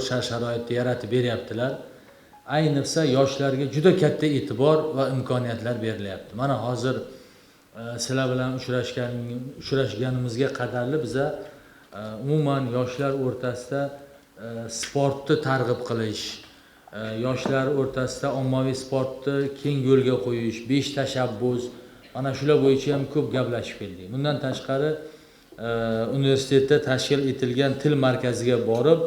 Shart sharoitni yaratib beryaptilar. Ayniqsa yoshlarga juda katta e'tibor va imkoniyatlar berilyapti. Mana hozir sizlar bilan uchrashganimizga qadarli biza umuman yoshlar o'rtasida sportni targ'ib qilish, yoshlar o'rtasida ommaviy sportni keng yo'lga qo'yish, 5 tashabbus, mana shular bo'yicha ham ko'p gaplashib keldik. Bundan tashqari universitetda tashkil etilgan til markaziga borib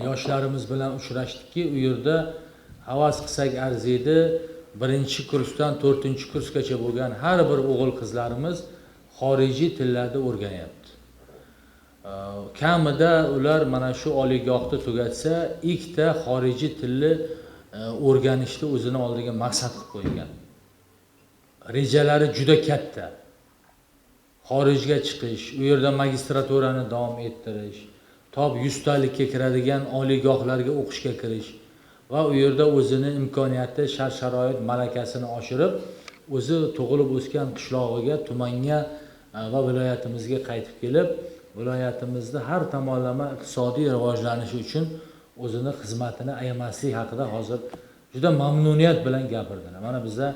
yoshlarimiz bilan uchrashdikki, u yerda havas qilsak arziydi, 1-kursdan 4-kursgacha bo'lgan har bir o'g'il qizlarimiz xorijiy tillarni o'rganyapti. Kamida ular mana shu oliygohni tugatsa, 2 ta xorijiy tilni o'rganishni o'zini oldiga maqsad qilib qo'ygan. Rejalari juda katta. Xorijga chiqish, u yerda magistraturani davom ettirish, top 100 talikka kiradigan oliygohlarga o'qishga kirish va u yerda o'zini imkoniyati, shart-sharoit, malakasini oshirib, o'zi tug'ilib o'sgan qishlog'iga, tumanga va viloyatimizga qaytib kelib, viloyatimizni har tomonlama iqtisodiy rivojlanishi uchun o'zini xizmatini ayamaslik haqida hozir juda mamnuniyat bilan gapirdilar. Mana biza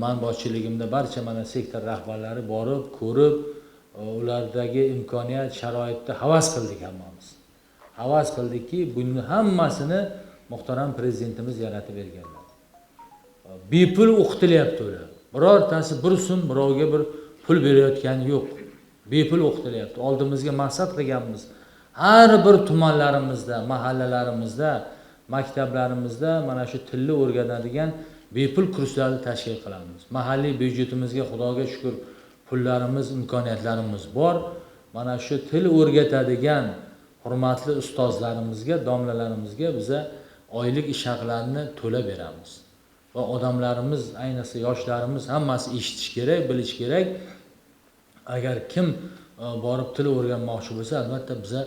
man boshchiligimda barcha mana sektor rahbarlari borib, ko'rib, ulardagi imkoniyat, sharoitni havas qildik hammamiz. Havas qildikki, buni hammasini muhtaram prezidentimiz yaratib berganlar. Bepul o'qitilyapti ular. Birortasi bir so'm birovga bir pul berayotgani yo'q. Bepul o'qitilyapti. Oldimizga maqsad qilganmiz. Har bir tumanlarimizda, mahallalarimizda, maktablarimizda mana shu tilni o'rganadigan bepul kurslarni tashkil qilamiz. Mahalliy byudjetimizga Xudoga shukr pullarimiz, imkoniyatlarimiz bor. Mana shu til o'rgatadigan hurmatli ustozlarimizga, domlalarimizga biza oylik ish haqlarini to'lab beramiz. Va odamlarimiz, ayniqsa yoshlarimiz hammasi eshitish kerak, bilish kerak. Agar kim borib til o'rganmoqchi bo'lsa, albatta biza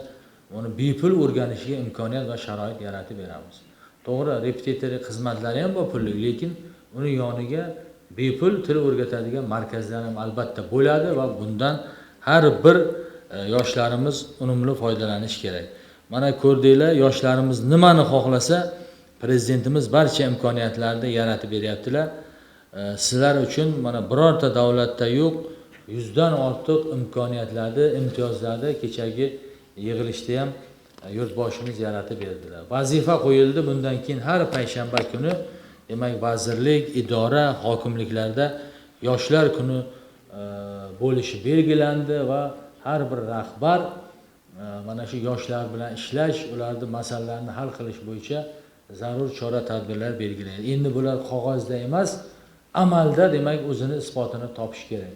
uni bepul o'rganishiga imkoniyat va sharoit yaratib beramiz. To'g'ri, repetitorlik xizmatlari ham bor pullik, lekin uni yoniga bepul til o'rgatadigan markazlar ham albatta bo'ladi va bundan har bir yoshlarimiz unumli foydalanish kerak. Mana ko'rdinglar, yoshlarimiz nimani xohlasa, prezidentimiz barcha imkoniyatlarni yaratib beryaptilar. Sizlar uchun mana birorta davlatda yo'q 100 dan ortiq imkoniyatlarni, imtiyozlarni kechagi yig'ilishda ham yurtboshimiz yaratib berdilar. Vazifa qo'yildi, bundan keyin har payshanba kuni demak vazirlik, idora, hokimliklarda yoshlar kuni bo'lishi belgilandi va har bir rahbar mana shu yoshlar bilan ishlash, ularning masalalarini hal qilish bo'yicha zarur chora-tadbirlar belgilanadi. Endi bular qog'ozda emas, amalda demak o'zini isbotini topish kerak.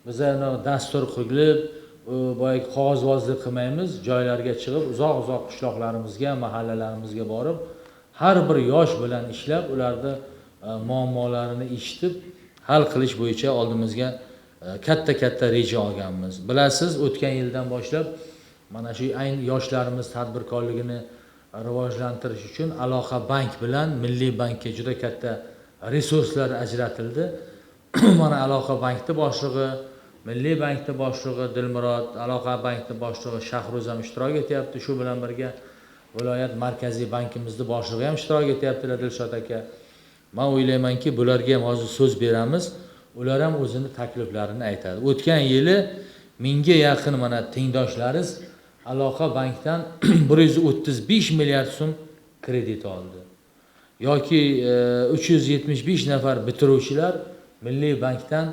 Biz dastur qilib, boyagi qog'ozbozlik qilmaymiz, joylarga chiqib, uzoq-uzoq qishloqlarimizga, mahallalarimizga borib, har bir yosh bilan ishlab, ularni muammolarini eshitib, hal qilish bo'yicha oldimizga katta-katta reja olganmiz. Bilasiz, o'tgan yildan boshlab mana shu ayni yoshlarimiz tadbirkorligini rivojlantirish uchun Aloqa bank bilan Milliy bankka juda katta resurslar ajratildi. Mana Aloqa bankning boshlig'i, Milliy bankning boshlig'i Dilmurod, Aloqa bankning boshlig'i Shahruz ham ishtirok etyapti. Shu bilan birga viloyat markaziy bankimizning boshlig'i ham ishtirok etyaptilar, Dilshod aka. Men o'ylaymanki, bularga ham hozir so'z beramiz. Ular ham o'zini takliflarini aytadi. O'tgan yili 1000ga yaqin mana tengdoshlaringiz Aloqa bankdan 135 milliard so'm kredit oldi. Yoki 375 nafar bitiruvchilar Milliy bankdan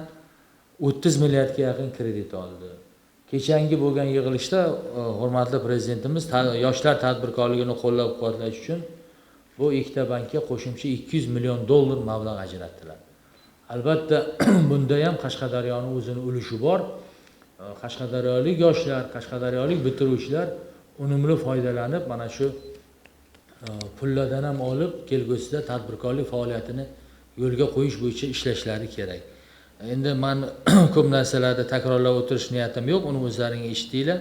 30 milliardga yaqin kredit oldi. Kechangi bo'lgan yig'ilishda hurmatli prezidentimiz yoshlar tadbirkorligini qo'llab-quvvatlash uchun bu ikkita bankka qo'shimcha 200 million dollar mablag' ajratdilar. Albatta bunda ham Qashqadaryoning o'zini ulushi bor. Qashqadaryolik yoshlar, qashqadaryolik bitiruvchilar unumli foydalanib, mana shu pullardan ham olib, kelgusida tadbirkorlik faoliyatini yo'lga qo'yish bo'yicha ishlashlari kerak. Endi men ko'p narsalarni takrorlab o'tirish niyatim yo'q, uni o'zlaring eshitdinglar.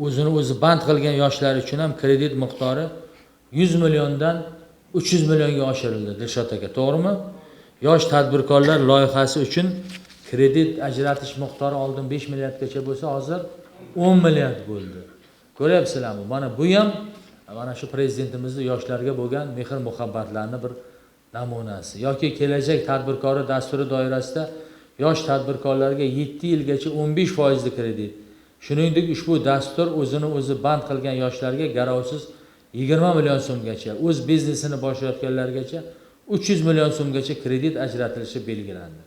O'zini o'zi band qilgan yoshlar uchun ham kredit miqdori 100 milliondan 300 millionga oshirildi, Dilshod aka, to'g'rimi? Yosh tadbirkorlar loyihasi uchun kredit ajratish miqdori oldin 5 milliardgacha bo'lsa, hozir 10 milliard bo'ldi. Ko'ryapsizlarmi? Mana bu ham mana shu prezidentimizni yoshlarga bo'lgan mehr muhabbatlarini bir namunasi. Yoki kelajak tadbirkori dasturi doirasida yosh tadbirkorlarga 7 yilgacha 15% kredit. Shuningdek, ushbu dastur o'zini o'zi band qilgan yoshlarga garovsiz 20 million so'mgacha, o'z biznesini boshlayotganlargacha 300 million so'mgacha kredit ajratilishi belgilandi.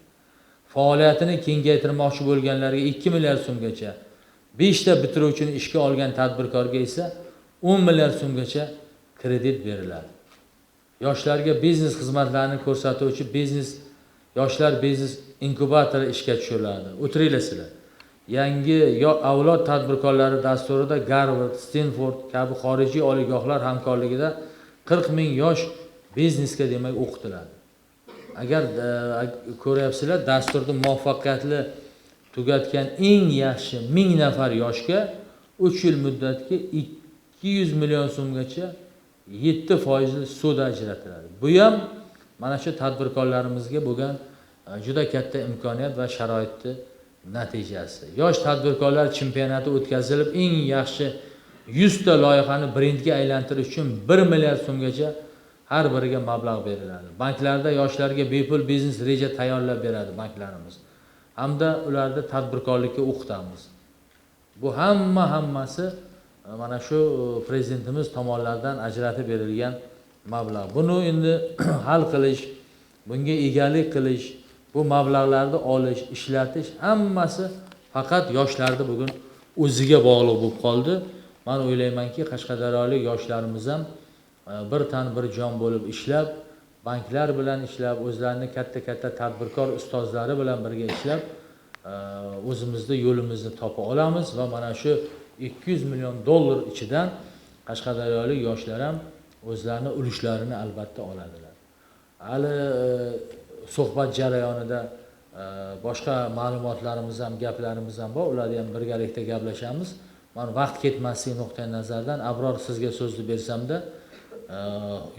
Faoliyatini kengaytirmoqchi bo'lganlarga 2 milliard so'mgacha, 5 ta bitiruvchini ishga olgan tadbirkorga esa 10 milliard so'mgacha kredit beriladi. Yoshlarga biznes xizmatlarini ko'rsatuvchi biznes yoshlar biznes inkubatori ishga tushiriladi. O'tiringlar sizlar. Yangi avlod tadbirkorlari dasturida Garvard, Stanford kabi xorijiy oliygohlar hamkorligida 40 ming yosh biznesga demak o'qitiladi. Agar ko'ryapsizlar, dasturni muvaffaqiyatli tugatgan eng yaxshi 1000 nafar yoshga 3 yil muddatga 200 million so'mgacha 7% ssuda ajratiladi. Bu ham mana shu tadbirkorlarimizga bo'lgan juda katta imkoniyat va sharoitni natijasi. Yosh tadbirkorlar chempionati o'tkazilib, eng yaxshi 100 ta loyihani brendga aylantirish uchun 1 milliard so'mgacha har biriga mablag' beriladi. Banklarda yoshlarga bepul biznes reja tayyorlab beradi banklarimiz. Hamda ularni tadbirkorlikka o'qitamiz. Bu hammasi mana shu prezidentimiz tomonidan ajratib berilgan mablag'. Buni endi hal qilish, bunga egalik qilish, bu mablag'larni olish, ishlatish hammasi faqat yoshlarni bugun o'ziga bog'liq bo'lib qoldi. Men o'ylaymanki, qashqadaryolik yoshlarimiz ham bir tan bir jon bo'lib ishlab, banklar bilan ishlab, o'zlarini katta-katta tadbirkor ustozlari bilan birga ishlab, o'zimizni yo'limizni topa olamiz va mana shu 200 million dollar ichidan qashqadaryolik yoshlar ham o'zlarini ulushlarini albatta oladilar. Hali suhbat jarayonida boshqa ma'lumotlarimiz ham, gaplarimiz ham bor, ularni ham birgalikda gaplashamiz. Men vaqt ketmasligi nuqtai nazaridan Abror sizga so'zni bersamda,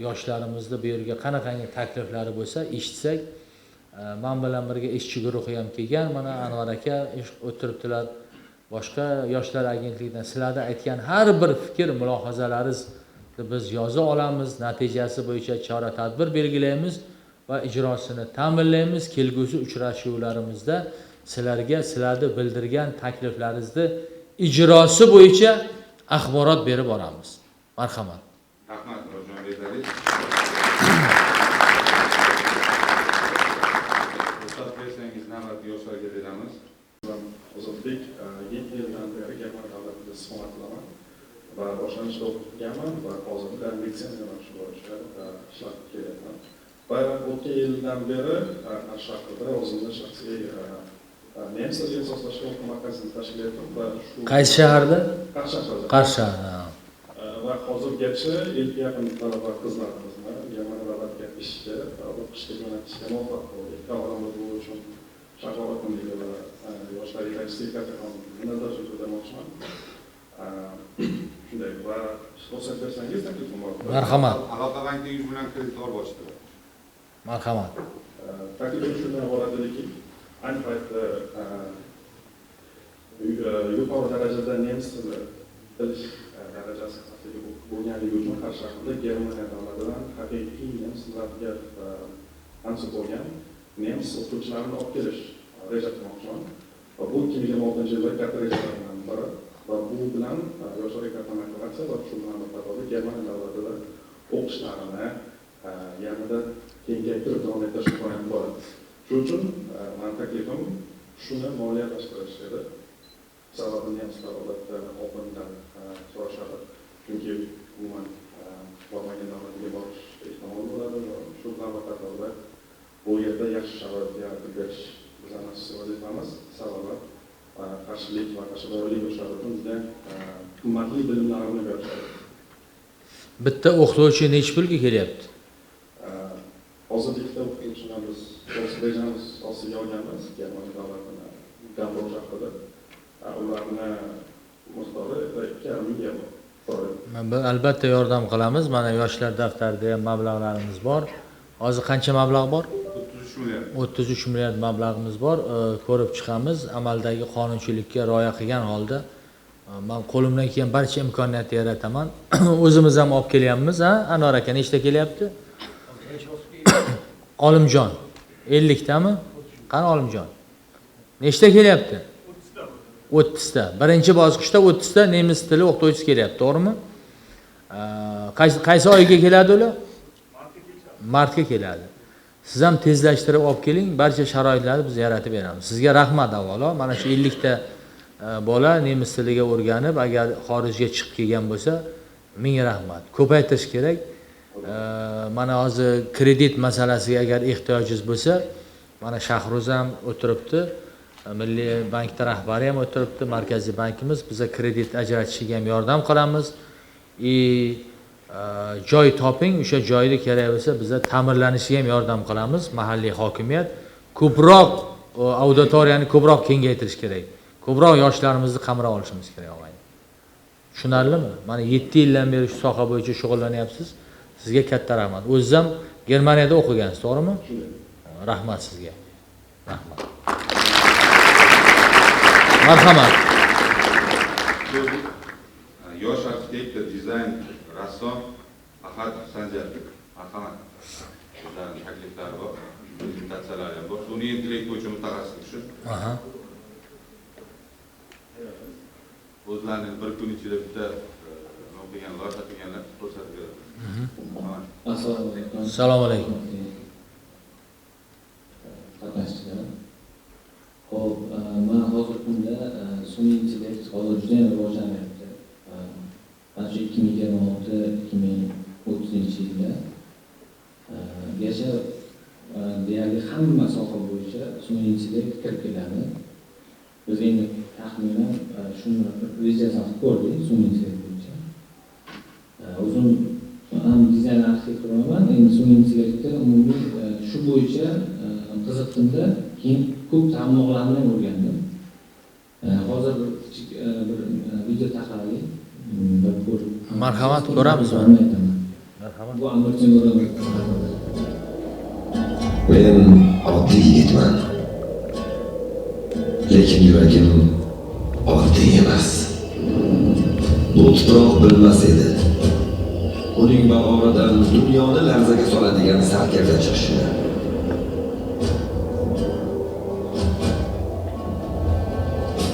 yoshlarimizni bu yerga qanaqangi takliflari bo'lsa eshitsak, men bilan birga ishchi guruhi ham kelgan, mana Anvar aka o'tiribdilar, boshqa yoshlar agentligidan sizlarda aytgan har bir fikr mulohazalaringizni biz yoza olamiz, natijasi bo'yicha chora tadbir belgilaymiz va ijrosini ta'minlaymiz. Kelgusi uchrashuvlarimizda sizlarga sizlarni bildirgan takliflaringizni ijrosi bo'yicha axborot berib boramiz. Marhamat. Rahmat, Murodjon Berdialiyev. Ruxsat bersangiz navbat yoshlarga beramiz. Ozodbek, 7 yildan beri Germaniya davlatida istiqomat qilaman va boshlang'ichda o'qiganman va hozirda litsenziya bo'yicha ishlab kelyapman. Va o'tgan yildan beri Qarshi shahrida o'zimni shaxsiy nemis tiliga ixtisoslashgan o'quv markazini tashkil etdim va shu qaysi shaharda? Qarshi shahrida. Qarshi shahrida. Va hozirgacha 50 yaqin talaba qizlarimizni Germaniya davlatiga ishga va o'qishga jo'natishga muvaffaq bo'ldik. Avvalambor bu uchun shahar hokimligi va yoshlar yetakchisiga kattakon minnatdorchilik bildirmoqchiman. Shunday va ruxsat bersangiz taklifim bor. Marhamat. Aloqa bankda 100 million kredit olib ochdi. Marhamat. Taklifim shundan iborat ediki, ayni paytda yuqori darajada nemis tili bilish darajasi pastligi bo'lganligi uchun Qarshi shahrida Germaniya davlatidan haqiqiy nemis tillariga mansub bo'lgan nemis o'qituvchilarini olib kelish reja qilmoqchiman. Va bu 2026-yilda katta rejalardan biri va bu bilan yoshlarga katta motivatsiya va shu bilan bir qatorda Germaniya davlatida o'qishlarini yanada kengaytirib davom ettirish imkoniyati bo'ladi. Shuning uchun meni taklifim shuni moliyalashtirish edi. Sababi nemislar odatda oldindan so'rashadi, chunki umuman bormagan davlatga borish ehtimol bo'ladi va shu bilan bir qatorda bu yerda yaxshi sharoit yaratib berish bizning asosiy vazifamiz. Sababi qarshilik va qashqadaryolik yoshlar uchun juda qimmatli bilimlarni berishadi. Bitta o'qituvchi necha pulga kelyapti? Hozir ikkita o'qituvchini biz o'z rejamiz ostiga olganmiz Germaniya davlatini Gamburg shahrida. Ularni miqdori 2,5 ming yevro. Albatta yordam qilamiz. Mana yoshlar daftarida ham mablag'larimiz bor. Hozir qancha mablag' bor? 33 milliard. 33 milliard mablag'imiz bor. Ko'rib chiqamiz. Amaldagi qonunchilikka rioya qilgan holda Men qo'limdan kelgan barcha imkoniyatni yarataman. O'zimiz ham olib kelyapmiz, ha? Anvar aka nechta kelyapti? Olimjon 50 tami? Qani Olimjon? Nechta kelyapti? 30 ta. Birinchi bosqichda 30 ta nemis tili o'qituvchisi kelyapti, to'g'rimi? Qaysi oyga keladi ular? Martga keladi. Siz ham tezlashtirib olib keling, barcha sharoitlarni biz yaratib beramiz. Sizga rahmat avvalo. Mana shu 50 ta bola nemis tiliga o'rganib, agar xorijga chiqib kelgan bo'lsa, ming rahmat. Ko'paytirish kerak. Mana hozir kredit masalasiga agar ehtiyojingiz bo'lsa, mana Shahruz ham o'tiribdi, Milliy bankda rahbari ham o'tiribdi, Markaziy bankimiz biza kredit ajratishiga ham yordam qilamiz. Joy toping, o'sha joyni kerak bo'lsa biza ta'mirlanishiga ham yordam qilamiz. Mahalliy hokimiyat ko'proq auditoriyani ko'proq kengaytirish kerak. Ko'proq yoshlarimizni qamrab olishimiz kerak, og'ayni. Tushunarlimi? Mana 7 yildan beri shu soha bo'yicha shug'ullanyapsiz. Sizga katta rahmat. O'zingiz ham Germaniyada o'qigansiz, to'g'rimi? Rahmat sizga. Rahmat. Marhamat. Yosh arxitektor, dizayn, rassom Ahad Sanjarov. Marhamat. Sizlarning takliflari bor, prezentatsiyalari ham bor. Sun'iy intellekt bo'yicha mutaxassis shu. Aha. O'zlarini bir kun ichida bitta nima qilgan, loyiha qilganlar ko'rsatib beradi. Assalomu alaykum. Assalomu alaykum. Qatnashchilar. Xo'p, mana hozirgi kunda sun'iy intellekt hozir juda ham rivojlanyapti. Mana shu 2026-2030 yilda gacha deyarli hamma soha bo'yicha sun'iy intellekt kirib keladi. Biz endi taxminan shuni rejasini qilib ko'rdik sun'iy intellekt bo'yicha. O'zim ham dizayn arxitektoriman, endi sun'iy intellektda umumiy shu bo'yicha qiziqdimda, keyin ko'p tarmoqlarni ham o'rgandim. Hozir bir kichik bir video tarqalaylik, bir ko'rib. Marhamat, ko'ramiz. Marhamat. Bu Amir Temur. Men oddiy yigitman. Lekin yuragim oddiy emas. Bu tuproq bilmas edi. Uning bag'ridan dunyoni larzaga soladigan sarkarda chiqishini.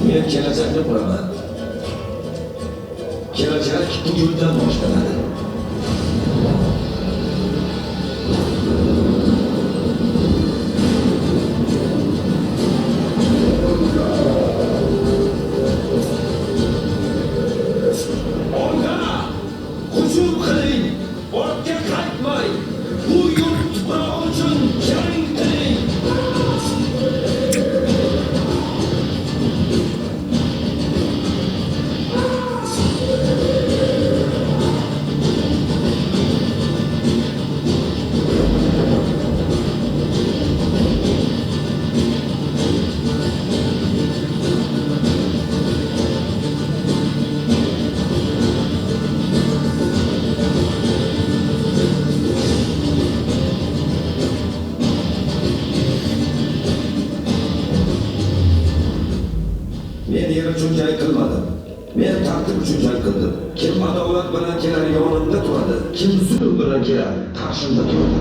Men kelajakni quraman. Kelajak bugundan boshlanadi. Olga! Hujum qiling! Ortga qaytmang! Bu yurt tuprog'i uchun jang qiling! Men yer uchun jang qilmadim. Men tartib uchun jang qildim. Kim adolat bilan kelar yonimda turadi, kim zulm bilan kelar qarshimda turadi.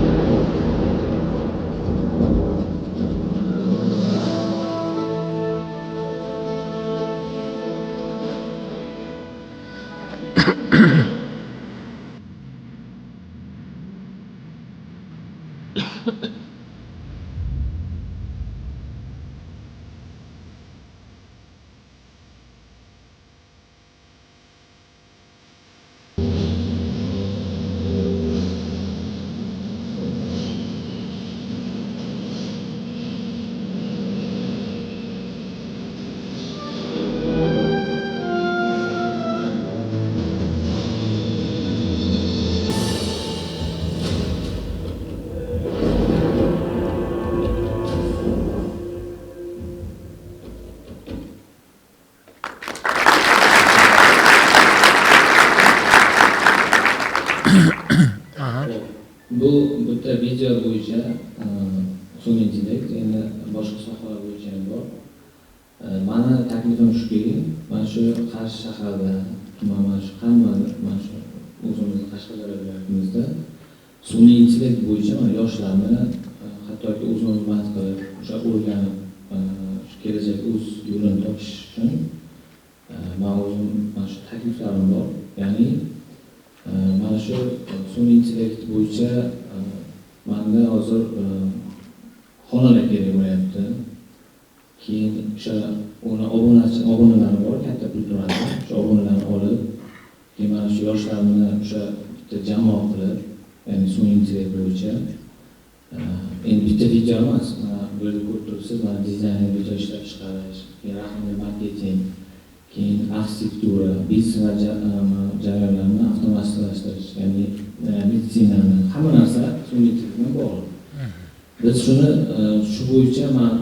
Bu bitta video bo'yicha sun'iy intellekt, endi boshqa sohalar bo'yicha ham bor. Mani taklifim shuki, mana shu Qarshi shahrida, tuman mana shu hamma mana shu o'zimizni Qashqadaryo viloyatimizda sun'iy intellekt bo'yicha mana yoshlarni hattoki o'zini band qilib, o'sha o'rganib, shu kelajak o'z yo'lini topish uchun man o'zim mana shu takliflarim bor. Ya'ni mana shu sun'iy intellekt bo'yicha menda hozir xonalar kerak bo'lyapti. Keyin o'sha uni obunalari bor, katta pul turadi. O'sha obunalarni olib, keyin mana shu yoshlarni o'sha bitta jamoa qilib, ya'ni sun'iy intellekt bo'yicha endi bitta video emas, mana bu yerda ko'rib turibsiz, mana dizayn video ishlab chiqarish, keyin raqamli marketing, keyin arxitektura, biznes jarayonlarini avtomatlashtirish, ya'ni meditsinani, hamma narsa sun'iy intellekt bilan bog'liq. Biz shuni shu bo'yicha man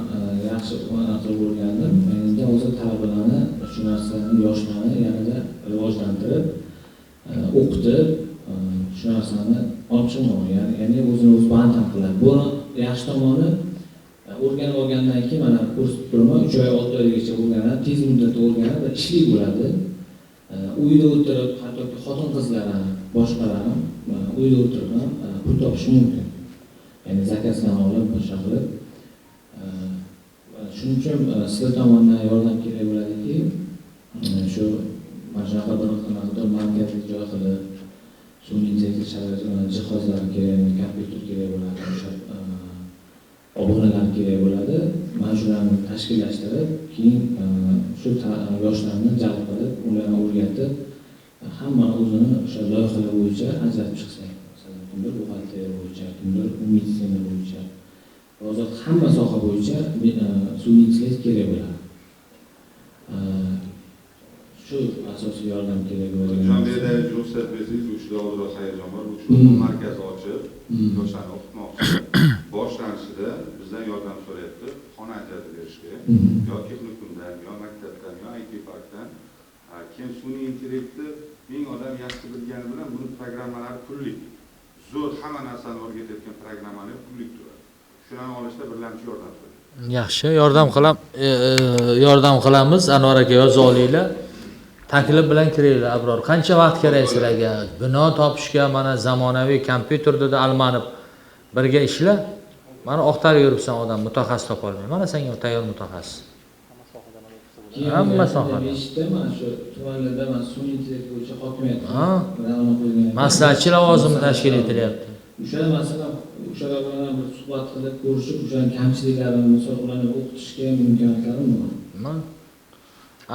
yaxshi qilib o'rgandim. Endi hozir talabalarni shu narsani, yoshlarni yanada rivojlantirib, o'qitib, shu narsani olib chiqmoq, ya'ni o'zini o'zi band ham qiladi. Buni yaxshi tomoni o'rganib olgandan keyin mana ko'rsatib turaman, 3 oy, 6 oygacha o'rganadi, tez muddatda o'rganadi va ishli bo'ladi. Uyda o'tirib, hattoki xotin-qizlar ham, boshqalar ham uyda o'tirib ham pul topish mumkin. Ya'ni zakazlarni olib, boshqa qilib. Shuning uchun sizlar tomonidan yordam kerak bo'ladiki, shu mana shunaqa bir qanaqadir markazli joy qilib, sun'iy intellekt jihozlari kerak, kompyuter kerak bo'ladi, o'sha obunalar kerak bo'ladi. Mana shularni tashkillashtirib, keyin shu yoshlarni jalb qilib, ularni o'rgatib, hammani o'zini o'sha loyihalar bo'yicha ajratib chiqsak. Masalan, kimdir buxgalteriya bo'yicha, kimdir meditsina bo'yicha. Hozir hamma soha bo'yicha sun'iy intellekt kerak bo'ladi. Shu asosiy yordam kerak bo'ladi. Hocam bu yerda ruxsat bersangiz, bu ishda ozroq hayajon bor. Bu shu markaz ochib, yoshlarni o'qitmoqchi. Boshlanishida bizdan yordam so'rayapti, xona ajratib berishga, yo texnikumdan, yo maktabdan, yo IT parkdan. Keyin sun'iy intellektni 1000 odam yaxshi bilgani bilan buni programmalari pullik. Zo'r hamma narsani o'rgatayotgan programmalar pullik turadi. Shularni olishda birlamchi yordam so'raydi. Yaxshi, yordam qilamiz. Anvar aka yoza olinglar. Taklif bilan kiringlar Abror. Qancha vaqt kerak sizlarga? Bino topishga, mana zamonaviy kompyuterda da almanib birga ishla. Mana oqtarib yuribsan odam, mutaxassis topa olmay. Mana senga tayyor mutaxassis. Hamma sohada. Beshta mana shu tumanlarda mana sun'iy intellekt bo'yicha hokimiyat maslahatchi lavozimi tashkil etilyapti. O'sha masalan, o'shalar bilan bir suhbat qilib, ko'rishib, o'shaning kamchiliklarini, misol ularni o'qitishga ham imkoniyatlarim bor.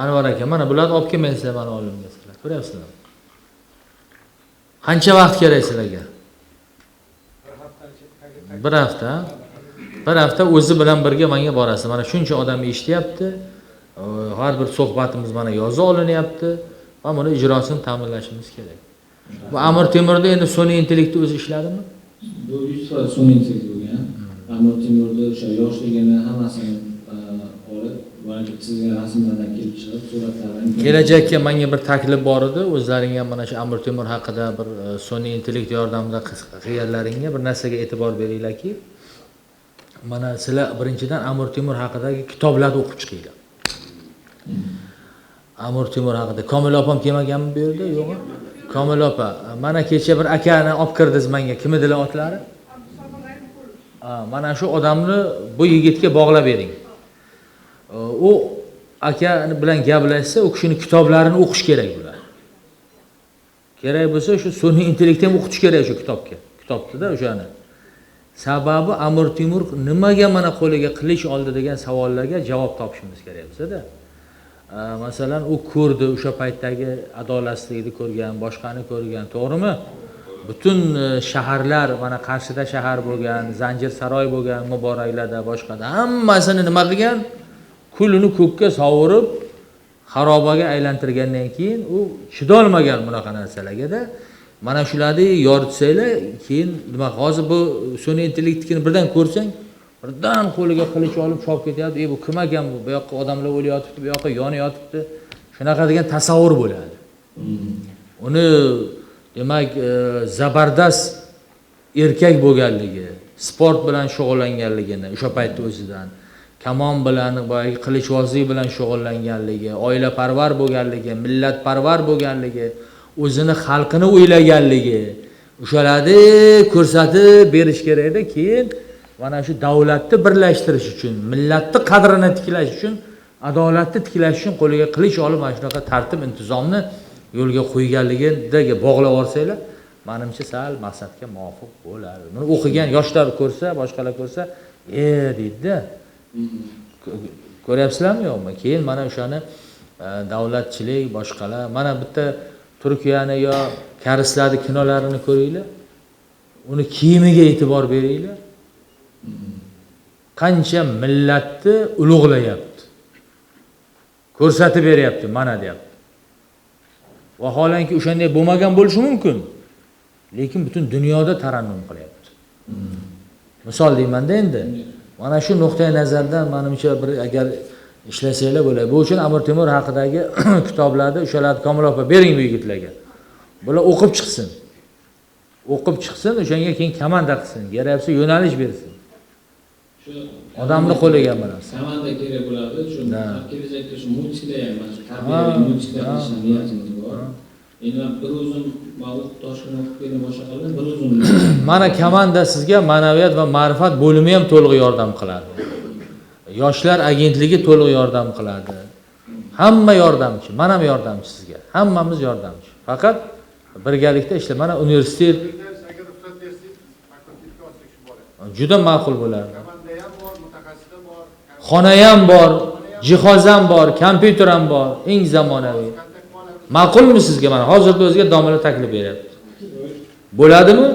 Anvar aka, mana bularni olib kelmaysizlar mana oldimga sizlar. Ko'ryapsizlarmi? Qancha vaqt kerak sizlarga? Bir hafta. Bir hafta o'zi bilan birga menga borasiz. Mana shuncha odam eshityapti. Har bir suhbatimiz mana yozib olinyapti va buni ijrosini ta'minlashimiz kerak. Bu Amir Temurda endi sun'iy intellektni o'zi ishladimi? Bu 100% sun'iy intellekt bo'lgan. Amir Temurda o'sha yoshligini hammasini olib, chizgan rasmlardan kelib chiqib, suratlardan. Kelajakka menga bir taklif bor edi. O'zlaring ham mana shu Amir Temur haqida bir sun'iy intellekt yordamida qilganlaringga bir narsaga e'tibor beringlarki, mana sizlar birinchidan Amir Temur haqidagi kitoblarni o'qib chiqinglar. Amir Temur haqida Komil opam kelmaganmi bu yerda? Yo'qmi? Komil opa, mana kecha bir akani olib kirdingiz menga. Kim edilar otlari? Mana shu odamni bu yigitga bog'lab bering. U aka bilan gaplashsa, u kishining kitoblarini o'qish kerak bular. Kerak bo'lsa shu sun'iy intellektni ham o'qitish kerak shu kitobga. Kitobda o'shani. Sababi Amir Temur nimaga mana qo'liga qilich oldi degan savollarga javob topishimiz kerak bo'lsa-da. Masalan, u ko'rdi o'sha paytdagi adolatsizlikni ko'rgan, boshqani ko'rgan, to'g'rimi? Butun shaharlar, mana Qarshida shahar bo'lgan, Zanjir saroy bo'lgan, Muboraklarda, boshqada hammasini nima qilgan? Kulini ko'kka sovurib, xarobaga aylantirgandan keyin u chidolmagan bunaqa narsalarga-da. Mana shularni yoritsanglar, keyin nima hozir bu sun'iy intellektnikini birdan ko'rsang, birdan qo'liga qilich olib chopib ketyapti. Bu kim ekan bu? Bu yoqqa odamlar o'layotibdi, bu yoqqa yonayotibdi. Shunaqa degan tasavvur bo'ladi. Uni demak zabardast erkak bo'lganligi, sport bilan shug'ullanganligini o'sha paytda o'zidan, Kamon bilan, boyagi qilichvozlik bilan shug'ullanganligi, oilaparvar bo'lganligi, millatparvar bo'lganligi, o'zini xalqini o'ylaganligi, o'shalarni ko'rsatib berish kerakda. Keyin mana shu davlatni birlashtirish uchun, millatni qadrini tiklash uchun, adolatni tiklash uchun qo'liga qilich olib mana shunaqa tartib intizomni yo'lga qo'yganligiga bog'lab olsanglar, menimcha sal maqsadga muvofiq bo'ladi. Buni o'qigan yoshlar ko'rsa, boshqalar ko'rsa, deydi-da. Ko'ryapsizlarmi yo'qmi? Keyin mana o'shani davlatchilik, boshqalar, mana bitta Turkiyani yo koreyslarning kinolarini ko'ringlar. Uni kiyimiga e'tibor beringlar. Qancha millatni ulug'layapti. Ko'rsatib beryapti, mana deyapti. Vaholanki o'shanday bo'lmagan bo'lishi mumkin. Lekin butun dunyoda tarannum qilyapti. Misol deymanda endi. Mana shu nuqtai nazardan menimcha bir agar ishlasanglar bo'ladi. Bu uchun Amir Temur haqidagi kitoblarni o'shalarni Komil opa bering bu yigitlarga. Bular o'qib chiqsin. O'qib chiqsin, o'shanga keyin komanda qilsin, kerak bo'lsa yo'nalish bersin. Shu odamni qo'liga mana. Komanda kerak bo'ladi. Shu kelajakda shu multiklar ham, mana shu tarbiyaviy multiklar qilishni niyatimiz bor. Endi men bir o'zim o'qib Toshkentda o'qib keldim, boshqa qildim, bir o'zim. Mana komanda sizga ma'naviyat va ma'rifat bo'limi ham to'liq yordam qiladi. Yoshlar agentligi to'liq yordam qiladi. Hamma yordamchi, men ham yordamchi sizga. Hammamiz yordamchi. Faqat birgalikda ishla. Mana universitet agar ruxsat bersangiz, fakultetga olsak shu bo'ladi. Juda ma'qul bo'lardi. Komanda ham bor, mutaxassis bor, xona ham bor, jihoz ham bor, kompyuter ham bor, eng zamonaviy. Ma'qulmi sizga? Mana hozirda o'ziga domla taklif beryapti. Bo'ladimi?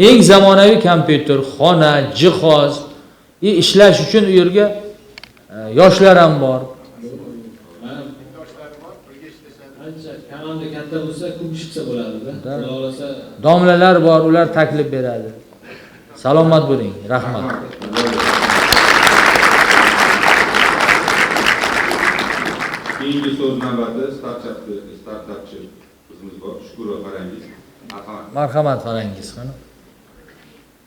Eng zamonaviy kompyuter, xona, jihoz, ishlash uchun u yerga yoshlar ham bor. Ancha komanda katta bo'lsa, ko'p chiqsa bo'ladi-da. Xudo xolasa domlalar bor, ular taklif beradi. Salomat bo'ling, rahmat. Keyingi so'z navbati startapchi qizimiz bor, Shukura Farangiz. Marhamat. Marhamat Farangiz, qani.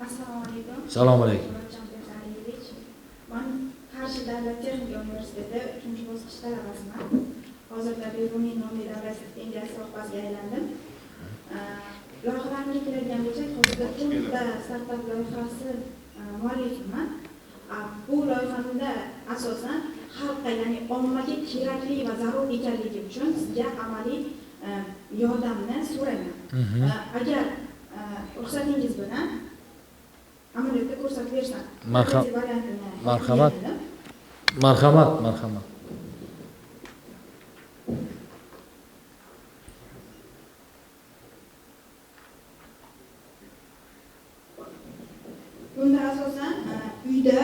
Assalomu alaykum. Assalomu alaykum. Men Qarshi davlat texnika universiteti 3-bosqich talabasiman. Hozirda Beruniy nomli davlat stipendiyasi sohibasiga aylandim. Loyihalarimga keladigan bo'lsak, hozirda 4ta startap loyihasi muallifiman. Bu loyihamda asosan xalqqa, ya'ni ommaga kerakli va zarur ekanligi uchun sizga amaliy yordamni so'rayman. Agar ruxsatingiz bilan amaliyotda ko'rsatib bersam. Marhamat. Marhamat, marhamat. Bunda asosan uyda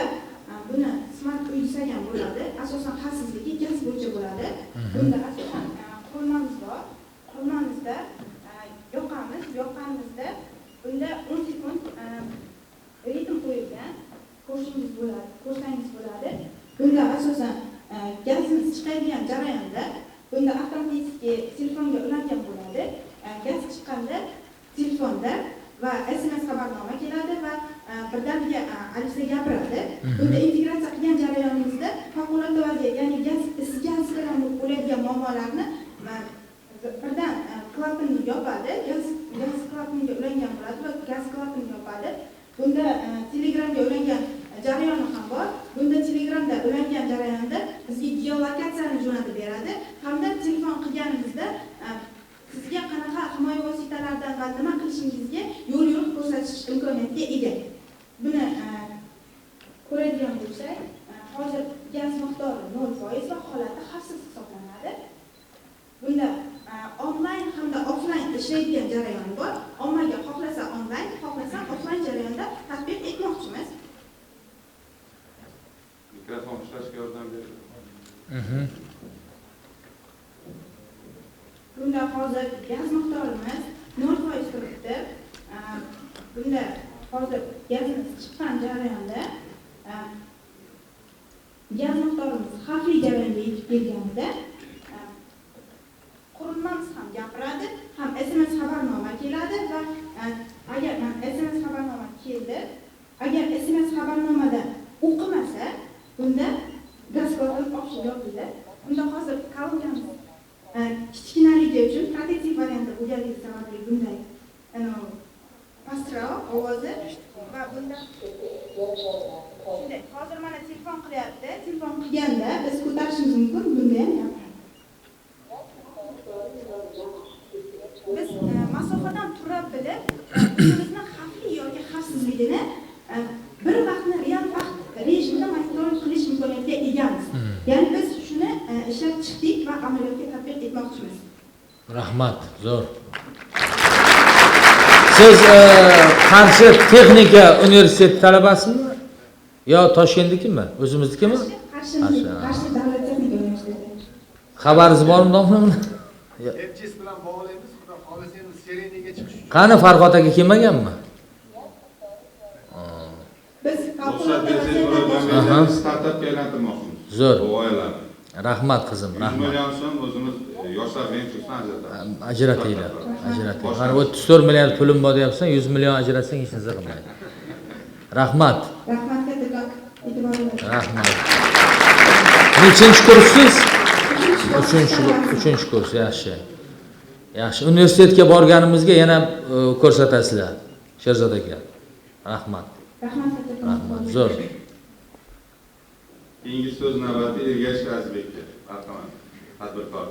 buni smart uy desak ham bo'ladi. Asosan xavfsizligi gaz bo'yicha bo'ladi. Bunda asosan qurilmamiz bor. Qurilmamizda yoqamiz, yoqqanimizda bunda 10 sekund ritm qo'yilgan, ko'rishingiz bo'ladi, ko'rsangiz bo'ladi. Bunda asosan gazimiz chiqadigan jarayonda bunda avtomatik telefonga ulangan bo'ladi. Gaz chiqqanda telefonda va SMS xabarnoma keladi va birdaniga Alisa gapiradi. Bunda integratsiya qilgan jarayonimizda favqulodda vaziyat, ya'ni gaz gaz bilan bo'ladigan muammolarni birdan klapanni yopadi, gaz klapaniga ulangan bo'ladi va gaz klapanini yopadi. Bunda Telegramga ulangan jarayoni ham bor. Bunda Telegramda ulangan jarayonda bizga geolokatsiyani jo'natib beradi hamda telefon qilganimizda sizga qanaqa himoya vositalaridan va nima qilishingizga yo'l-yo'riq ko'rsatish imkoniyatiga ega. Buni ko'radigan bo'lsak, hozir gaz miqdori 0% va holati xavfsiz hisoblanadi. Bunda onlayn hamda offlayn ishlaydigan jarayon bor. Ommaga xohlasa onlayn, xohlasa offlayn jarayonda tatbiq etmoqchimiz. Mikrofon ishlashga yordam beradi. Bunda hozir gaz miqdorimiz 0% turibdi. Bunda hozir gazimiz chiqqan jarayonda gaz miqdorimiz xavfli jarayonga yetib kelganida qurilmamiz ham gapiradi, ham SMS xabarnoma keladi va agar SMS xabarnoma keldi, agar SMS xabarnomada o'qimasa, Bunda gaz klapan ochiq yopildi. Bunda hozir kolonkamiz kichkinaligi uchun prototip variantda bo'lganligi sababli bunday pastroq ovozi va bunda shunday. Hozir mana telefon qilyapti. Telefon qilganda biz ko'tarishimiz mumkin, bunda ham gapiradi. Biz masofadan tura bilib, o'zimizni xavfli yoki xavfsizligini bir vaqtni real vaqt rejimida monitoring qilish imkoniyatiga egamiz. Ya'ni biz shuni ishlab chiqdik va amaliyotga tatbiq etmoqchimiz. Rahmat, zo'r. Siz Qarshi texnika universiteti talabasimi yo Toshkentnikimi? O'zimiznikimi? Qarshi davlat texnika universiteti. Xabaringiz bormi, domla? FGS bilan bog'laymiz, xudo xolasa endi Sereniga chiqish uchun. Qani Farhod aka kelmaganmi? Biz startapga aylantirmoqchimiz. Zo'r. Bu g'oyalarni. Rahmat qizim, rahmat. 100 million so'm o'zimiz yoshlar venchursidan ajratamiz. Ajratinglar, ajratinglar. Mana 34 milliard pulim bor deyapsan, 100 million ajratsang hech narsa qilmaydi. Rahmat. Rahmat kattakon. E'tiboringiz. Rahmat. Nechinchi kurssiz? Uchinchi kurs, yaxshi. Yaxshi. Universitetga borganimizga yana ko'rsatasizlar, Sherzod aka. Rahmat. Rahmat kattakon. Rahmat, zo'r. Keyingi so'z navbati Ergash Azizbekka. Marhamat, tadbirkor.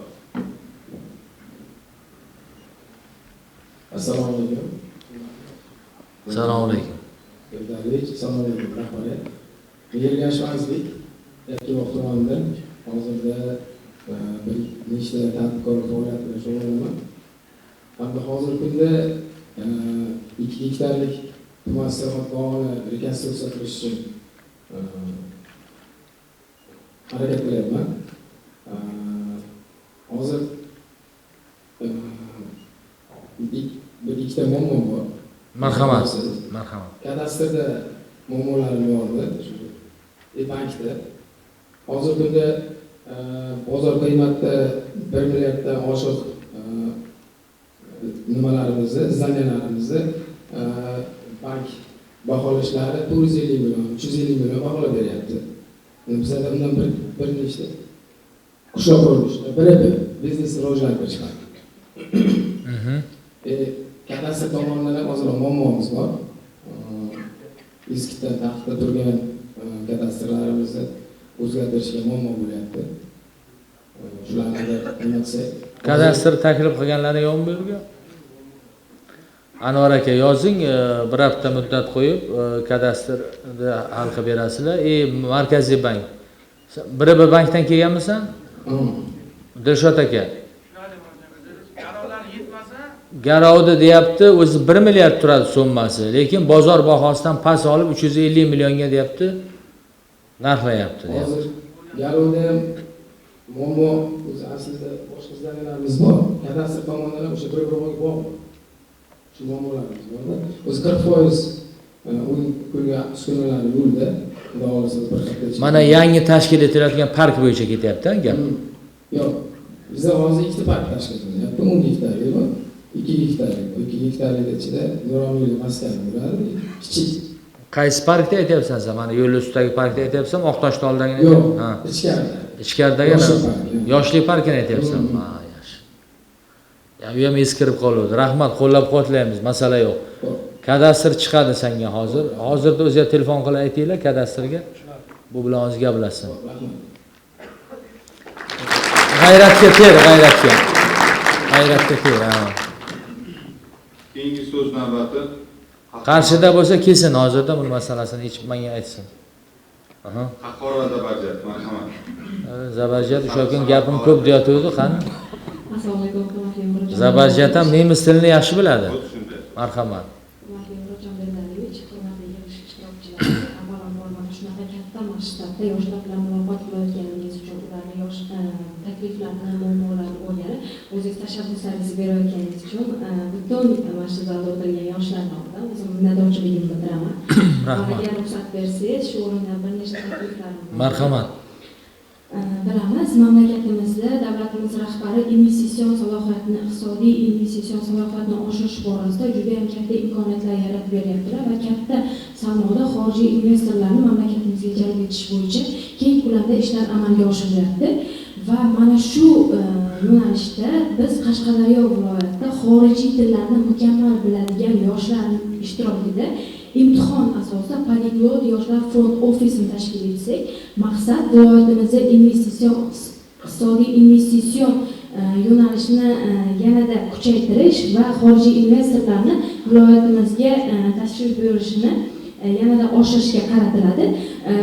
Assalomu alaykum. Assalomu alaykum. Assalomu alaykum, rahbariyat. Ergash Azizbek, Yakkabog' tumanidan. Hozirda bir nechta tadbirkorlik faoliyati bilan shug'ullanaman. Hamda hozirgi kunda 2 gektarlik tuman sayohat bog'ini rekonstruksiya qilish uchun harakat qilyapman. Hozir bir ikkita muammom bor. Marhamat. Marhamat. Kadastrda muammolarim bor edi. Bankda. Hozirgi kunda bozor qiymatida 1 milliarddan oshiq nimalarimizni, zaniyalarimizni bank baholashlari 450 million, 350 million baholab beryapti. Bizada undan bir nechta qishloq qurilishida bir biznes rivojlantirish bor. Kadastr tomonidan ham ozroq muammomiz bor. Eskidan taxtda turgan kadastrlarimizni o'zgartirishga muammo bo'lyapti. Shularni nima qilsak? Kadastr taklif qilganlari yo'qmi bu yerga? Anvar aka yozing, bir hafta muddat qo'yib kadastrni hal qilib berasizlar. Markaziy bank. Bir bankdan kelganmisan? Dilshod aka. Garovda deyapti, o'zi 1 milliard turadi so'mmasi, lekin bozor bahosidan past olib 350 millionga deyapti, narxlayapti deyapti. Hozir garovda ham muammo o'zi aslida boshqa zdaniylarimiz bor. Kadastr tomonidan ham o'sha bir-biriga bog'liq. Shu muammolarimiz borda. O'zi 40% uy ko'rgan uskunalar yo'lda, xudo xolasa bir hafta ichida. Mana yangi tashkil etilayotgan park bo'yicha ketyapti gap. Yo'q, bizda hozir ikkita park tashkil qilyapti, 10 gektarlik bor, 2 gektarlik. 2 gektarlik ichida nuroniylik maskan bo'ladi, kichik. Qaysi parkda aytyapsan sen? Mana yo'l ustidagi parkda aytyapsan, Oqtoshda oldagini? Yo'q, ichkarida. Ichkaridagi Yoshlik parkini aytyapsan. Ha, yaxshi. Ya u ham eskirib qoluvdi. Rahmat, qo'llab-quvvatlaymiz, masala yo'q. Kadastr chiqadi senga hozir. Hozirda o'ziga telefon qilib aytinglar kadastrga. Bu bilan hozir gaplashsin. G'ayratga ter, g'ayratga. G'ayratga ter, ha. Keyingi so'z navbati Qarshida bo'lsa kelsin, hozirda bu masalasini hech menga aytsin. Aha. Qahhor va Zabarjat, marhamat. Zabarjat o'sha kun gapim ko'p deyotgandi, qani? Assalomu alaykum, hurmatli Murodjon. Zabarjat ham nemis tilini yaxshi biladi. Marhamat. Hurmatli Murodjon Berdialiyevich, hurmatli yig'ilish ishtirokchilari, avvalambor mana shunaqa katta masshtabda yoshlar bilan muloqot qilayotganingiz uchun, ularni yosh takliflarini, muammolarini o'rganib, o'zingiz tashabbuslaringizni berayotganingiz uchun butun mana shu zalda o'tirgan yoshlar nomidan o'zim minnatdorchiligimni bildiraman. Rahmat. Agar ruxsat bersangiz, shu o'rinda bir nechta takliflarim bor. Marhamat. bilamiz, mamlakatimizda davlatimiz rahbari investitsion salohiyatni, iqtisodiy investitsion salohiyatni oshirish borasida juda ham katta imkoniyatlar yaratib beryaptilar va katta salmoqda xorijiy investorlarni mamlakatimizga jalb etish bo'yicha keng ko'lamda ishlar amalga oshirilyapti. Va mana shu yo'nalishda biz Qashqadaryo viloyatida xorijiy tillarni mukammal biladigan yoshlar ishtirokida imtihon asosida poliglot yoshlar front ofisini tashkil etsak, maqsad viloyatimizda investitsion iqtisodiy investitsion yo'nalishni yanada kuchaytirish va xorijiy investorlarni viloyatimizga tashrif buyurishini yanada oshirishga qaratiladi.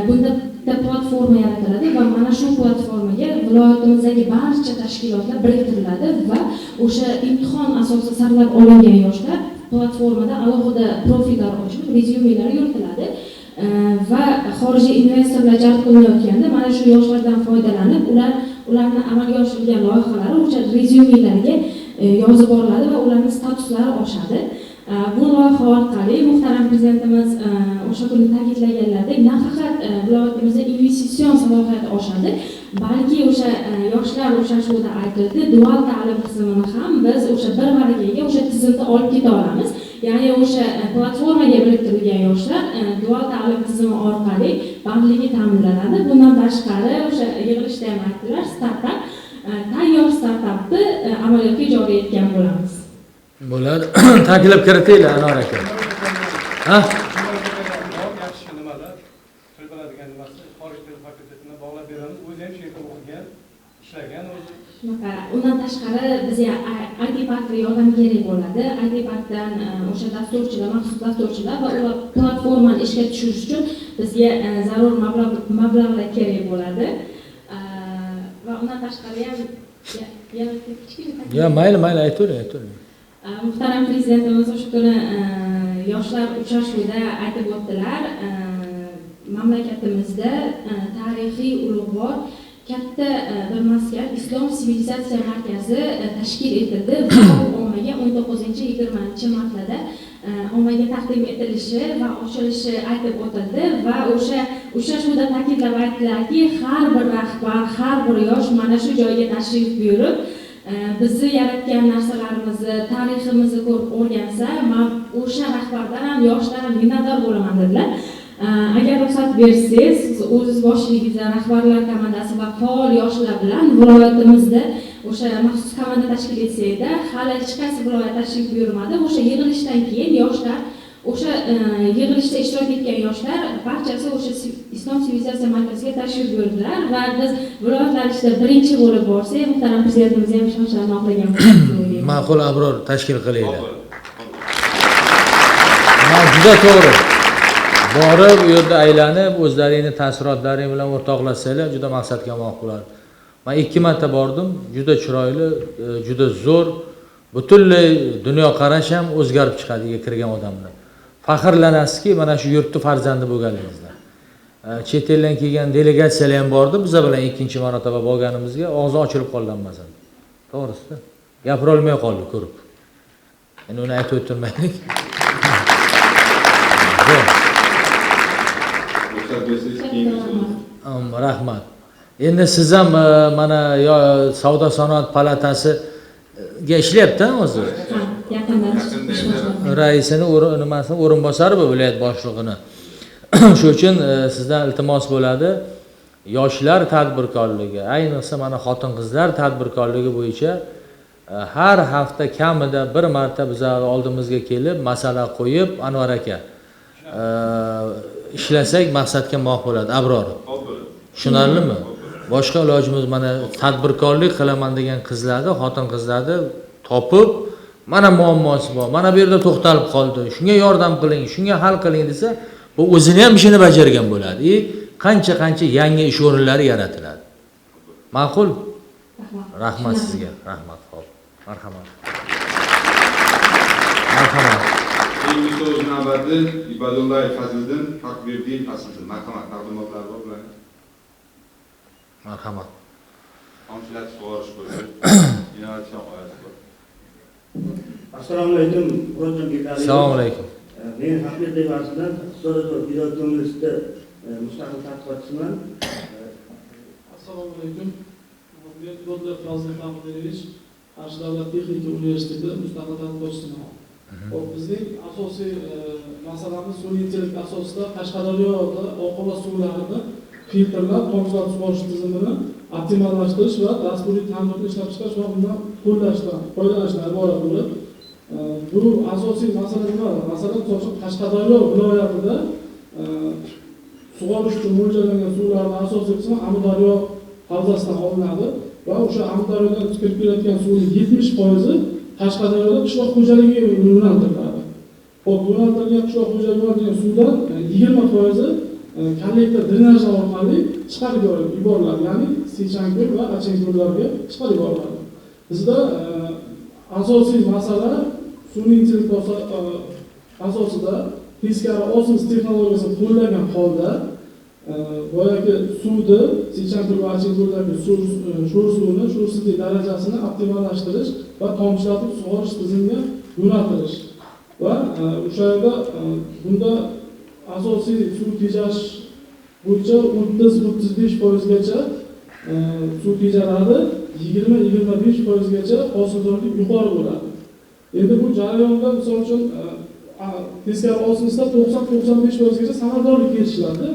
Bunda bitta platforma yaratiladi va mana shu platformaga viloyatimizdagi barcha tashkilotlar biriktiriladi va o'sha imtihon asosida saralab olingan yoshlar platformada alohida profillar ochilib, rezyumelar yuritiladi va xorijiy investorlar jalb qilinayotganda mana shu yoshlardan foydalanib, ularni amalga oshirilgan loyihalari o'sha rezyumelarga yozib boriladi va ularning statuslari oshadi. Bu loyiha orqali muhtaram prezidentimiz o'sha kuni ta'kidlaganlaridek, nafaqat viloyatimizda investitsion salohiyat oshadi, balki o'sha yoshlar uchrashuvida aytildi, dual ta'lim tizimini ham biz o'sha bir varaqaga o'sha tizimda olib keta olamiz. Ya'ni o'sha platformaga biriktirilgan yoshlar dual ta'lim tizimi orqali bandligi ta'minlanadi. Bundan tashqari o'sha yig'ilishda ham aytdilar, startap, tayyor startapni amaliyotga joriy etgan bo'lamiz. Bo'ladi. Ta'kidlab kiritinglar Anor aka. Ha? Yaxshi nimalar? Til biladigan nimasi? Xorij til fakultetini bog'lab beramiz. O'zi ham shu yerda o'qigan, ishlagan o'zi. Shunaqa. Undan tashqari bizga IT parkda yordam kerak bo'ladi. IT parkdan o'sha dasturchilar, maxsus dasturchilar va ular platformani ishga tushirish uchun bizga zarur mablag'lar kerak bo'ladi. Va undan tashqari ham yana kichkina. Ya mayli, mayli aytavering, aytavering. Muhtaram prezidentimiz o'sha kuni yoshlar uchrashuvida aytib o'tdilar, mamlakatimizda tarixiy ulug'vor katta bir maskan Islom sivilizatsiya markazi tashkil etildi va ommaga 19-20 martlarda ommaga taqdim etilishi va ochilishi aytib o'tildi va o'sha uchrashuvda ta'kidlab aytdilarki, har bir rahbar, har bir yosh mana shu joyga tashrif buyurib, bizni yaratgan narsalarimizni, tariximizni ko'rib o'rgansa, men o'sha rahbardan ham, yoshdan ham minnatdor bo'laman dedilar. Agar ruxsat bersangiz, siz o'zingiz boshchiligingizda rahbarlar komandasi va faol yoshlar bilan viloyatimizda o'sha maxsus komanda tashkil etsakda, hali hech qaysi viloyat tashrif buyurmadi. O'sha yig'ilishdan keyin yoshlar, o'sha yig'ilishda ishtirok etgan yoshlar barchasi o'sha Islom sivilizatsiya markaziga tashrif buyurdilar va biz viloyatlar ichida birinchi bo'lib borsak, muhtaram prezidentimiz ham ishonchlarni oqlagan bo'ladi. Ma'qul Abror, tashkil qilinglar. Juda to'g'ri. Borib u yerda aylanib, o'zlaringni taassurotlaring bilan o'rtoqlashsanglar juda maqsadga muvofiq bo'ladi. Men 2 marta bordim, juda chiroyli, juda zo'r, butunlay dunyoqarash ham o'zgarib chiqadi uyga kirgan odamlar. Faxrlanasizki, mana shu yurtni farzandi bo'lganingizda. Chet eldan kelgan delegatsiyalar ham bordi, biza bilan ikkinchi marotaba borganimizga og'zi ochilib qoldi hammasini. To'g'risi, gapira olmay qoldi ko'rib. Endi uni aytib o'tirmaylik. Rahmat. Endi siz ham mana savdo sanoat palatasiga ishlayapti hozir. Yaqindan raisini nimasini o'rinbosari bu viloyat boshlig'ini. Shu uchun sizdan iltimos bo'ladi. Yoshlar tadbirkorligi, ayniqsa mana xotin-qizlar tadbirkorligi bo'yicha har hafta kamida bir marta bizlar oldimizga kelib masala qo'yib Anvar aka ishlasak maqsadga muvofiq bo'ladi. Abror. Tushunarlimi? Boshqa ilojimiz mana tadbirkorlik qilaman degan qizlarni, xotin-qizlarni topib, mana muammosi bor, mana bu yerda to'xtalib qoldi, shunga yordam qiling, shunga hal qiling desa, bu o'zini ham ishini bajargan bo'ladi. Qancha-qancha yangi ish o'rinlari yaratiladi. Ma'qul? Rahmat sizga, rahmat. Xo'p, marhamat. Marhamat. Keyingi so'z navbati Ibadullayev Fazliddin, Haqberdiyev Asliddin. Marhamat, taqdimotlar bor bularning. Marhamat. Tomchilatib sug'orish bo'yicha innovatsion g'oyasi bor. Assalomu alaykum, Murodjon Bekaliyev. Assalomu alaykum. Men Haqberdiyev Asliddin, Iqtisodiyot va Idorat universiteti mustaqil tadqiqotchisiman. Assalomu alaykum. Men Dodlov Fazil Mahmudovich, Qarshi davlat texnika universiteti mustaqil tadqiqotchisiman. Hop, bizning asosiy masalamiz sun'iy intellekt asosida Qashqadaryoda oqova suvlarini filtrlab tomchilatib sug'orish tizimini optimallashtirish va dasturiy ta'minotni ishlab chiqarish va undan qo'llashdan, foydalanishdan iborat bo'lib, bu asosiy masala nima? Masalan, misol uchun Qashqadaryo viloyatida sug'orish uchun mo'ljallangan suvlarning asosiy qismi Amudaryo havzasidan olinadi va o'sha Amudaryodan kirib kelayotgan suvning 70% Qashqadaryoda qishloq xo'jaligiga yo'naltiriladi. Xo'p, yo'naltirilgan qishloq xo'jaligiga yo'naltirilgan suvdan 20% kollektor drenajlar orqali chiqarib yuboriladi, ya'ni Sechanko'l va Achinko'llarga chiqarib yuboriladi. Bizda asosiy masala sun'iy intellekt asosida teskari osmos texnologiyasini qo'llagan holda boyagi suvni Sechanko'l va Achinko'ldagi sho'r suvini sho'rsizlik darajasini optimallashtirish va tomchilatib sug'orish tizimiga yo'naltirish va o'sha yerda bunda asosiy suv tejash bo'yicha 30-35% gacha suv tejaladi, 20-25% gacha hosildorlik yuqori bo'ladi. Endi bu jarayonda misol uchun teskari osmosda 90-95% gacha samaradorlik erishiladi.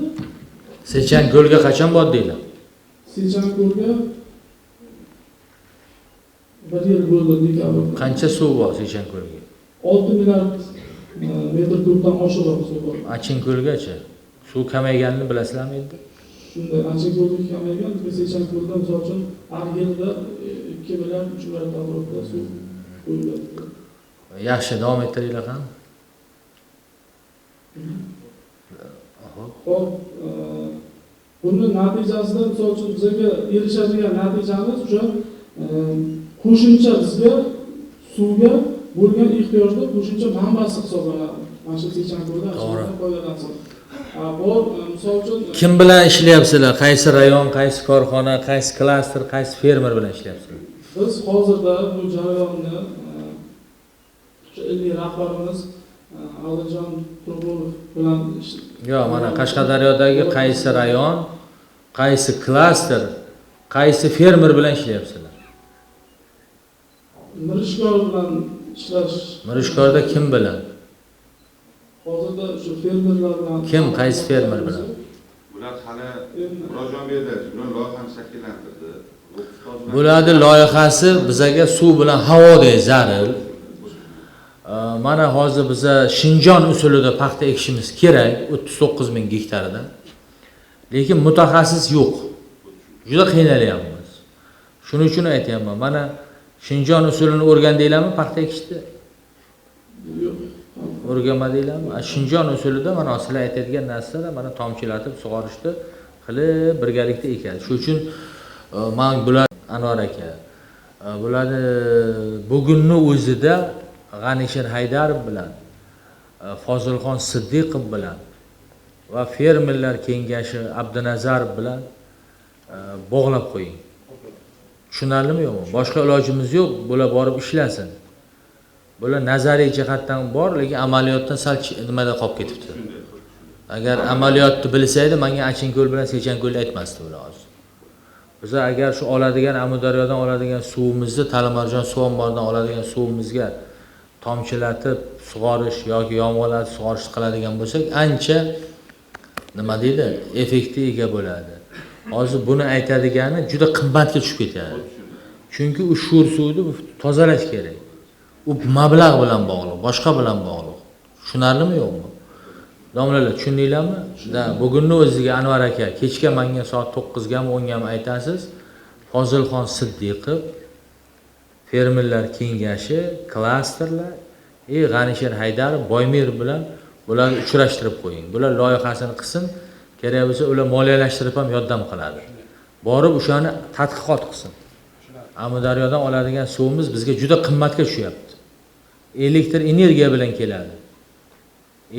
Sechanko'lga qachon bordinglar? Sechanko'lga 1 yil bo'ldi, dekabr. Qancha suv bor Sechanko'lga? 6 milliard metr kubdan oshiqroq suv bor. Achinko'lgacha suv kamayganini bilasizlarmi endi? Shunday, Achinko'lga kamaygan, Sechanko'lda misol uchun har yilda 2 milliard, 3 milliard atrofida suv qo'yiladi. Yaxshi, davom ettiringlar qani. Xo'p, buni natijasida misol uchun bizga erishadigan natijamiz o'sha qo'shimcha bizga suvga bo'lgan ehtiyojni qo'shimcha manbasi hisoblanadi. Mana shu Sechanko'lda foydalansa. Bor, misol uchun kim bilan ishlayapsizlar? Qaysi rayon, qaysi korxona, qaysi klaster, qaysi fermer bilan ishlayapsizlar? Biz hozirda bu jarayonni ilmiy rahbarimiz Alijon Turg'unov bilan yo'q, mana Qashqadaryodagi qaysi rayon, qaysi klaster, qaysi fermer bilan ishlayapsizlar? Mirishkor bilan ishlash. Mirishkorda kim bilan? Hozirda shu fermerlar bilan. Kim, qaysi fermer bilan? Bular hali Murodjon berdi, bular loyihani shakllantirdi. Bularning loyihasi bizaga suv bilan havodek zarur. Mana hozir biza Shinjon usulida paxta ekishimiz kerak 39 ming gektarida. Lekin mutaxassis yo'q. Juda qiynalyapmiz. Shuning uchun aytyapman, mana Shinjon usulini o'rgandinglarmi paxta ekishni? Yo'q. O'rganmadinglarmi? Shinjon usulida mana sizlar aytadigan narsalar mana tomchilatib sug'orishni qilib birgalikda ekadi. Shuning uchun men bular Anvar aka, bularni bugunni o'zida G'anisher Haydarov bilan, Fozilxon Siddiqov bilan va fermerlar kengashi Abdunazarov bilan bog'lab qo'ying. Tushunarlimi yo'qmi? Boshqa ilojimiz yo'q, bular borib ishlasin. Bular nazariy jihatdan bor, lekin amaliyotdan sal nimada qolib ketibdi. Agar amaliyotni bilsaydi, menga Achinko'l bilan Sechanko'lni aytmasdi ular hozir. Biz agar shu oladigan Amudaryodan oladigan suvimizni, Talimarjon suv omboridan oladigan suvimizga tomchilatib sug'orish yoki yomg'irlatib sug'orish qiladigan bo'lsak, ancha nima deydi, effektga ega bo'ladi. Hozir buni aytadigani juda qimmatga tushib ketadi. Chunki u sho'r suvni tozalash kerak. U mablag' bilan bog'liq, boshqa bilan bog'liq. Tushunarlimi yo'qmi? Domlalar, tushundinglarmi? Da, bugunni o'ziga Anvar aka kechga menga soat 9 gami 10 gami aytasiz. Fozilxon Siddiqov, fermerlar kengashi, klasterlar, G'anisher Haydarov, Boymer bilan bularni uchrashtirib qo'ying. Bular loyihasini qilsin, kerak bo'lsa ular moliyalashtirib ham yordam qiladi. Borib o'shani tadqiqot qilsin. Amudaryodan oladigan suvimiz bizga juda qimmatga tushyapti. Elektr energiya bilan keladi.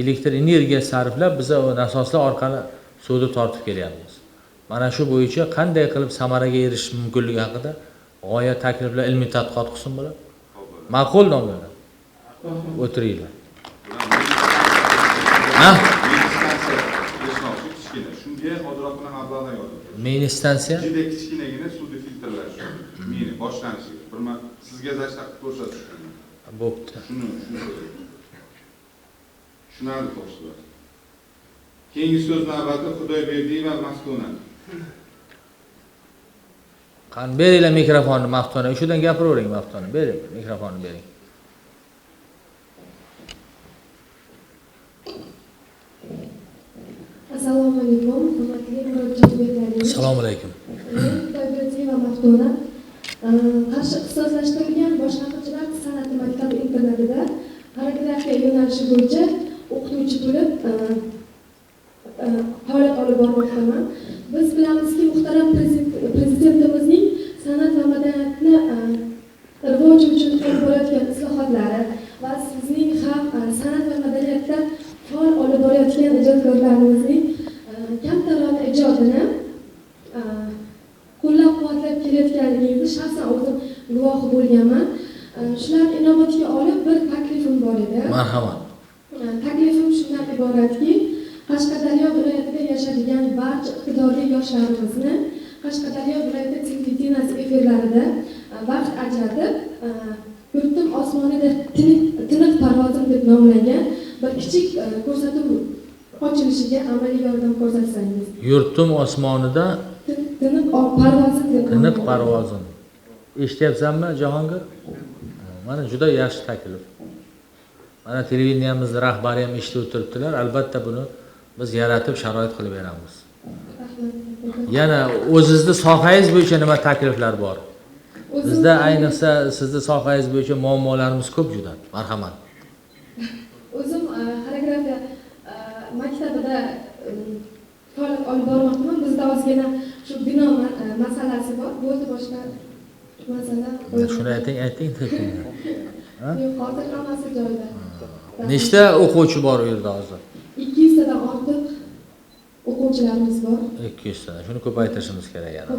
Elektr energiya sarflab biz nasoslar orqali suvni tortib kelyapmiz. Mana shu bo'yicha qanday qilib samaraga erishish mumkinligi haqida g'oya, takliflar, ilmiy tadqiqot qilsin bular. Ma'qul domlalar. O'tiringlar. Ha? Shunga hozir bilan mablag'dan yordam. Mini stansiya? Juda kichkinagina suvni filtrlash. Mini boshlanishiga. Bir sizga zashta qilib ko'rsatish. Bo'pti. Shuni tushunarli to'g'risida. Keyingi so'z navbati Xudoyberdiyeva Maftuna. Qani beringlar mikrofonni Maftuna. Shudan gapiravering Maftuna. Bering, mikrofonni bering. Assalomu alaykum, hurmatli Murodjon Berdialiyevich. Assalomu alaykum. Men Xudoyberdiyeva Maftuna. Qarshi ixtisoslashtirilgan boshlang'ich san'ati maktabi internatida xoreografiya yo'nalishi bo'yicha o'qituvchi bo'lib faoliyat olib bormoqdaman. Biz bilamizki, muhtaram prezidentimizning san'at va madaniyatni rivoji uchun olib borayotgan islohotlari va sizning ham san'at va madaniyatda faol olib borayotgan ijodkorlarimizning kamtarona ijodini qo'llab-quvvatlab kelayotganligingizni shaxsan o'zim guvohi bo'lganman. Shularni inobatga olib bir taklifim bor edi. Marhamat. Taklifim shundan iboratki, Qashqadaryo viloyatida yashaydigan barcha iqtidorli yoshlarimizni Qashqadaryo viloyati televideniyasi efirlarida vaqt ajratib, yurtim osmonida tiniq parvozim deb nomlangan bir kichik ko'rsatuv ochilishiga amaliy yordam ko'rsatsangiz. Yurtim osmonida tiniq parvozim deb tiniq parvozim. Eshityapsanmi, Jahongir? Mana juda yaxshi taklif. Mana televideniyamiz rahbari ham eshitib o'tiribdilar. Albatta buni biz yaratib sharoit qilib beramiz. Yana o'zizni sohangiz bo'yicha nima takliflar bor? Bizda ayniqsa sizni sohangiz bo'yicha muammolarimiz ko'p juda. Marhamat. O'zim xoreografiya maktabida faoliyat olib bormoqdaman. Bizda ozgina shu bino masalasi bor. Bo'ldi, boshqa masala. Shuni ayting, ayting. Yo'q, hozir hammasi joyida. Nechta o'quvchi bor u yerda hozir? 200 tadan ortiq o'quvchilarimiz bor. 200 tadan. Shuni ko'paytirishimiz kerak yana.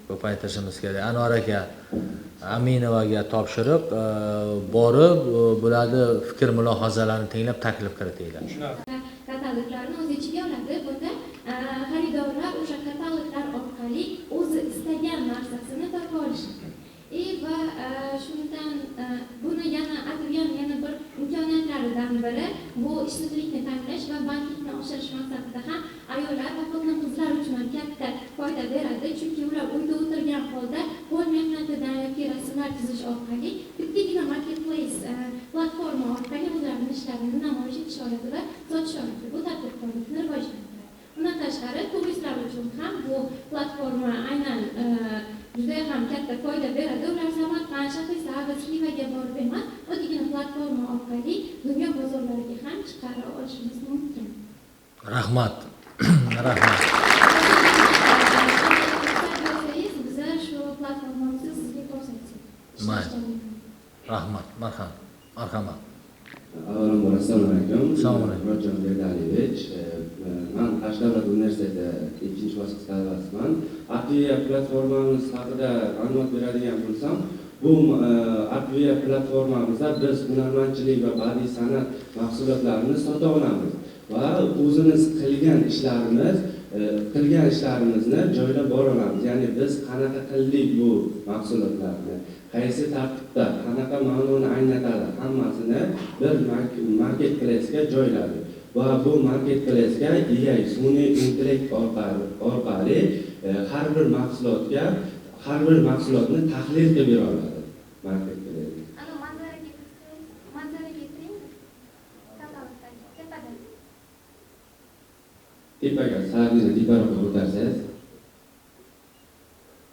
Ko'paytirishimiz kerak. Anor aka Aminovaga topshiriq borib, bularni fikr mulohazalarini tinglab taklif kiritinglar. Kataloglarni o'z ichiga oladi. Bunda xaridorlar o'sha kataloglar orqali o'zi istagan narsasini topa olishadi. Va shundan buni yana Atrium yana bir imkoniyatlaridan biri bu ishsizlikni ta'minlash va bandlikni oshirish maqsadida ham ayollar va xotin-qizlar uchun ham katta foyda beradi. Chunki ular uyda o'tirgan holda qo'l mehnatidan yoki rasmlar chizish orqali bittagina marketplace platforma orqali o'zlarining ishlarini namoyish etisha oladi va sotisha oladi. Bu tadbirkorlikni rivojlantiradi. Undan tashqari turistlar uchun ham bu platforma aynan juda ham katta foyda beradi. Ular Samarqand, Shahrisabz, Xivaga borib emas, oddiygina platforma orqali dunyo bozorlariga ham chiqara olishimiz mumkin. Rahmat. Rahmat. Biza shu platformamizni sizga ko'rsatsak. Mayli. Rahmat, marhamat. Marhamat. Avvalambor assalomu alaykum. Assalomu alaykum. Murodjon Berdialiyevich. Men Qarshi davlat universiteti 2-bosqich talabasiman. Atvia platformamiz haqida ma'lumot beradigan bo'lsam, bu Atvia platformamizda biz hunarmandchilik va badiiy san'at mahsulotlarini sota olamiz va o'zimiz qilgan ishlarimizni joylab bora olamiz. Ya'ni biz qanaqa qildik bu mahsulotlarni, qaysi tartibda, qanaqa ma'noni anglatadi, hammasini bir marketplace'ga joyladi. Va bu marketplace'ga AI, sun'iy intellekt orqali har bir mahsulotni tahlil qilib bera oladi marketplace. Ana manzaraga kiring. Katalogdagi tepada. Tepaga, salgina teparoqqa ko'tarsangiz.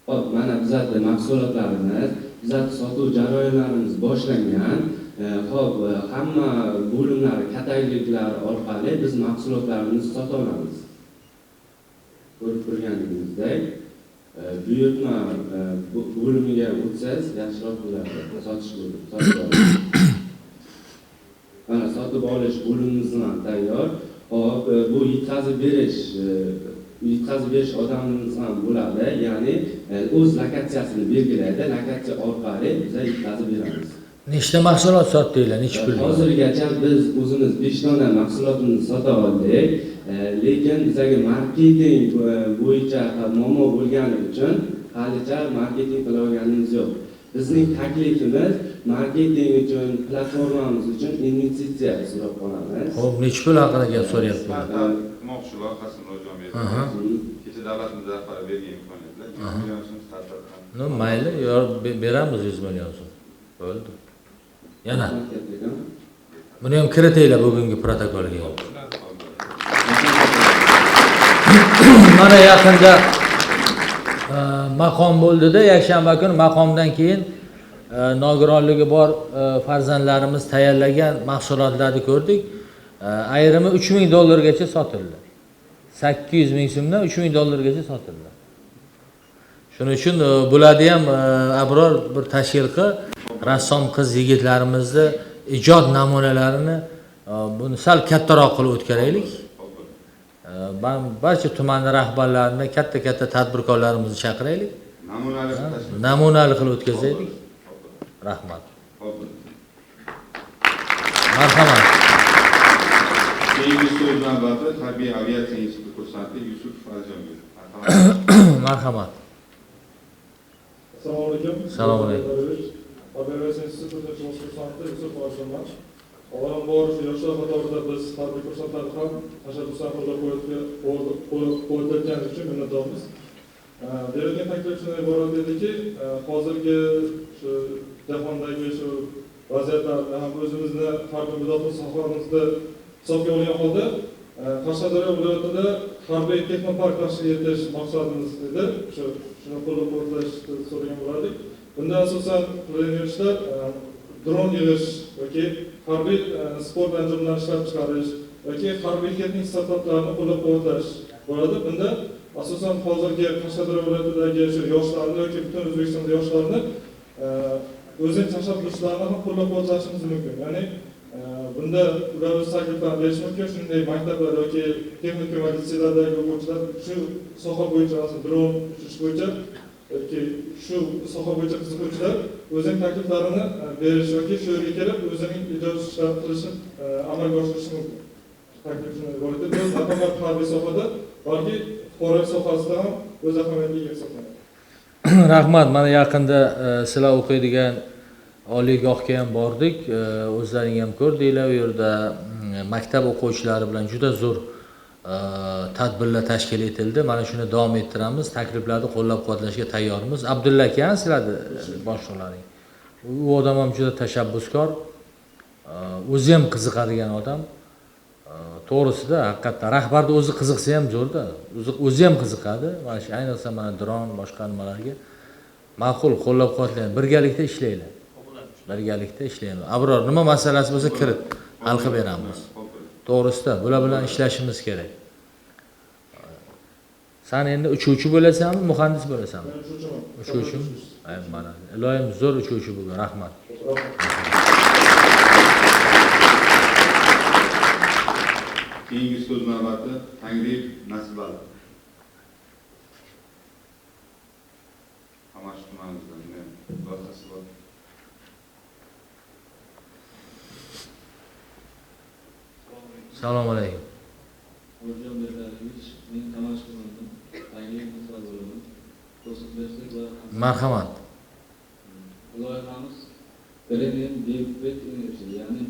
Hop, mana bizlarning mahsulotlarimiz, bizlarning sotuv jarayonlarimiz boshlangan. Hop, hamma bo'limlar, kataloglar orqali biz mahsulotlarimizni sota olamiz. Ko'rib turganingizdek, buyurtma bo'limiga o'tsangiz yaxshiroq bo'ladi. Sotish bo'limi, sotib olish. Mana sotib olish bo'limimiz ham tayyor. Hop, bu yetkazib berish odamimiz ham bo'ladi. Ya'ni o'z lokatsiyasini belgilaydi, lokatsiya orqali biz yetkazib beramiz. Nechta mahsulot sotdinglar, necha pul? Hozirgacha biz o'zimiz 5 dona mahsulotimizni sota oldik, lekin bizga marketing bo'yicha muammo bo'lgani uchun halicha marketing qila olganimiz yo'q. Bizning taklifimiz marketing uchun, platformamiz uchun investitsiya so'rab qolamiz. Xo'p, necha pul haqida gap so'rayapman? Qilmoqchi loyihasini Murodjon kecha davlatimiz rahbari bergan imkoniyatlar 100 million so'm startap. No, mayli, beramiz 100 million so'm. Bo'ldi. Yana. Buni ham kiritaylar bugungi protokolga. Mana yaqinda maqom bo'ldi-da, yakshanba kuni maqomdan keyin nogironligi bor farzandlarimiz tayyorlagan mahsulotlarni ko'rdik. Ayrimi 3000 dollargacha sotildi. 800 ming so'mdan 3000 dollargacha sotildi. Shuning uchun bularni ham Abror bir tashkil qilib, rassom qiz yigitlarimizni ijod namunalarini buni sal kattaroq qilib o'tkazaylik. Barcha tuman rahbarlarini, katta-katta tadbirkorlarimizni chaqiraylik. Namunali qilib o'tkazaylik. Rahmat. Marhamat. Keyingi so'z navbati Harbiy aviatsiya instituti kursanti Yusuf Alijonga. Marhamat. Assalomu alaykum. Assalomu alaykum. Harbiy aviatsiya instituti kursanti Yusuf Alijonman. Avvalambor yoshlar qatorida biz harbiy kursantlarni ham tashabbusdan qo'llab-quvvatlayotganingiz uchun minnatdormiz. Berilgan taklif shundan iborat ediki, hozirgi shu jahondagi shu vaziyatlarni ham o'zimizni harbiy mudofaa sohamizda hisobga olgan holda Qashqadaryo viloyatida harbiy texnopark tashkil etish maqsadimiz edi. Shuni qo'llab-quvvatlashni so'ragan bo'lardik. Bunda asosan qilingan ishlar dron yig'ish yoki harbiy sport anjomlarini ishlab chiqarish yoki harbiy texnik startaplarni qo'llab-quvvatlash bo'ladi. Bunda asosan hozirgi Qashqadaryo viloyatidagi shu yoshlarni yoki butun O'zbekistonda yoshlarni o'zining tashabbuslarini ham qo'llab-quvvatlashimiz mumkin. Ya'ni bunda ular o'z takliflarini berishi mumkin. Shuningdek, maktablar yoki texnikum va litseylardagi o'quvchilar shu soha bo'yicha, masalan, dron uchirish bo'yicha yoki shu soha bo'yicha qiziquvchilar o'zining takliflarini berish yoki shu yerga kelib o'zining ijod ishlarini qilishni amalga oshirishi mumkin. Taklif shundan iborat edi. Nafaqat harbiy sohada, balki fuqarolik sohasida ham o'z ahamiyatiga ega hisoblanadi. Rahmat. Mana yaqinda sizlar o'qiydigan oliygohga ham bordik. O'zlaring ham ko'rdinglar, u yerda maktab o'quvchilari bilan juda zo'r tadbirlar tashkil etildi. Mana shuni davom ettiramiz. Takliflarni qo'llab-quvvatlashga tayyormiz. Abdulla aka sizlarni boshliqlaring. U odam ham juda tashabbuskor, o'zi ham qiziqadigan odam. To'g'risida haqiqatdan rahbarni o'zi qiziqsa ham zo'rda. O'zi ham qiziqadi. Mana shu ayniqsa mana dron boshqa nimalarga ma'qul, qo'llab-quvvatlaymiz. Birgalikda ishlaylik. Birgalikda ishlaymiz. Abror, nima masalasi bo'lsa kirit, hal qilib beramiz. To'g'risida bular bilan ishlashimiz kerak. Sen endi uchuvchi bo'lasanmi, muhandis bo'lasanmi? Uchuvchimi? Ay, mana. Iloyim zo'r uchuvchi bo'lgin. Rahmat. Keyingi so'z navbati Tangriyev Nasibali. Qamashi tumanimizdan loyihasi bor. Assalomu alaykum. Murodjon Berdialiyevich, men Qamashi tumanidan Tangriyev Nasibali bo'laman. Ko'rsatib bersak loyihamiz. Marhamat. Loyihamiz Green Development Energy, ya'ni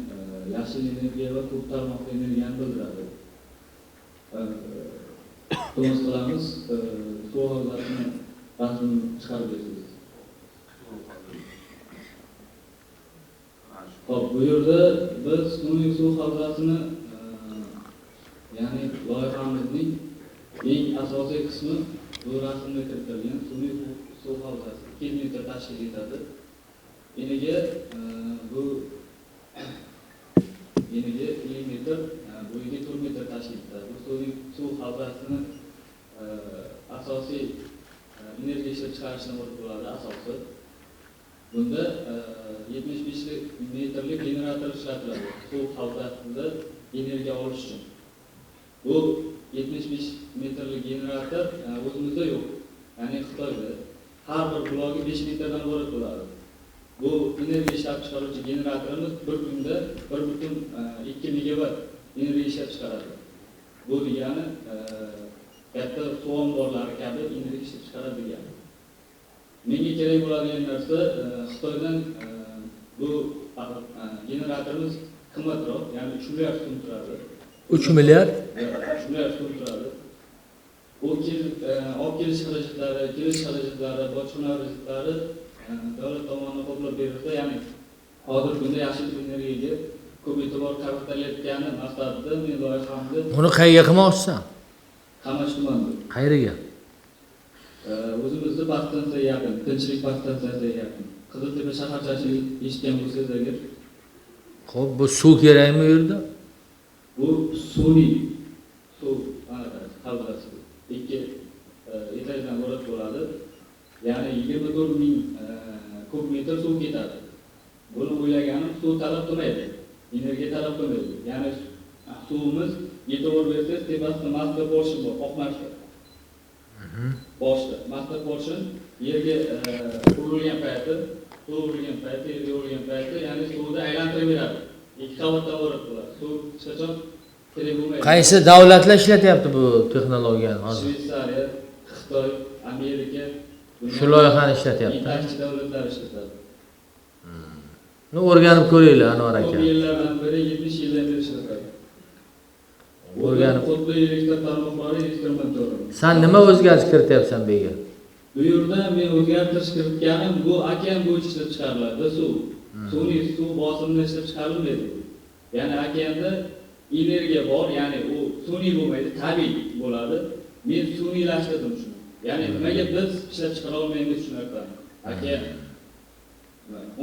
yashil energiya va ko'p tarmoqli energiyani bildiradi. Iltimos qilamiz, suv havzasini rasmini chiqarib bersangiz. Xo'p, bu yerda biz sun'iy suv havzasini, ya'ni loyihamizning eng asosiy qismi bu rasmda kiritilgan sun'iy suv havzasi 2 metr tashkil etadi. Eniga bu eniga 50 metr, bo'yiga 4 metr tashkil etadi. Bu suv havzasini asosiy energiya ishlab chiqarishni bo'ladi asosi. Bunda 75 metrlik generator ishlatiladi suv havzasida energiya olish uchun. Bu 75 metrlik generator o'zimizda yo'q, ya'ni Xitoyda. Har bir blogi 5 metrdan iborat bo'ladi. Bu energiya ishlab chiqaruvchi generatorimiz bir kunda 1.2 megawatt energiya ishlab chiqaradi. Bu degani katta suv omborlari kabi energiya ishlab chiqaradi degani. Menga kerak bo'ladigan narsa Xitoydan bu generatorimiz qimmatroq, ya'ni 3 milliard so'm turadi. 3 milliard? 3 milliard so'm turadi. U olib kelish xarajatlari, kelish xarajatlari, bojxona xarajatlari davlat tomonidan qoplab berilsa, ya'ni hozirgi kunda yashil energiyaga ko'p e'tibor qaratilayotgani maqsadida men loyihamni. Buni qayerga qilmoqchisan? Qamash tumanida. Qayerga? O'zimizni podstansiyaga yaqin, Tinchlik podstansiyasiga yaqin. Qiziltepa shaharchasini eshitgan bo'lsangiz agar. Xo'p, bu suv kerakmi u yerda? Bu sun'iy suv havzasi. 2 etajdan iborat bo'ladi. Ya'ni 24 ming kub metr suv ketadi. Buni o'ylaganim suv talab qilmaydi, energiya talab qilmaydi. Ya'ni suvimiz e'tibor bersangiz tepasida master portion bor, oq narsa. Boshda master portion yerga urilgan payti, suv urilgan payti, yerga urilgan payti, ya'ni suvni aylantirib beradi. 2 qavatdan iborat bo'ladi. Suv hech qachon kerak bo'lmaydi. Qaysi davlatlar ishlatyapti bu texnologiyani hozir? Shvetsariya, Xitoy, Amerika shu loyihani ishlatyapti. Yetakchi davlatlar ishlatadi. Ну, o'rganib ko'ringlar Anvar aka. Ko'p yillardan beri 70 yildan beri ishlatadi. O'rganib. Qutli elektr tarmoqlari elektr motori. Sen nima o'zgarish kirityapsan bu yerga? Bu yerda men o'zgartirish kiritganim bu okean bo'yicha ishlab chiqariladi suv. Sun'iy suv bosimida ishlab chiqarilmaydi. Ya'ni okeanda energiya bor, ya'ni u sun'iy bo'lmaydi, tabiiy bo'ladi. Men sun'iylashtirdim shuni. Ya'ni nimaga biz ishlab chiqara olmaymiz shu narsani? Okean.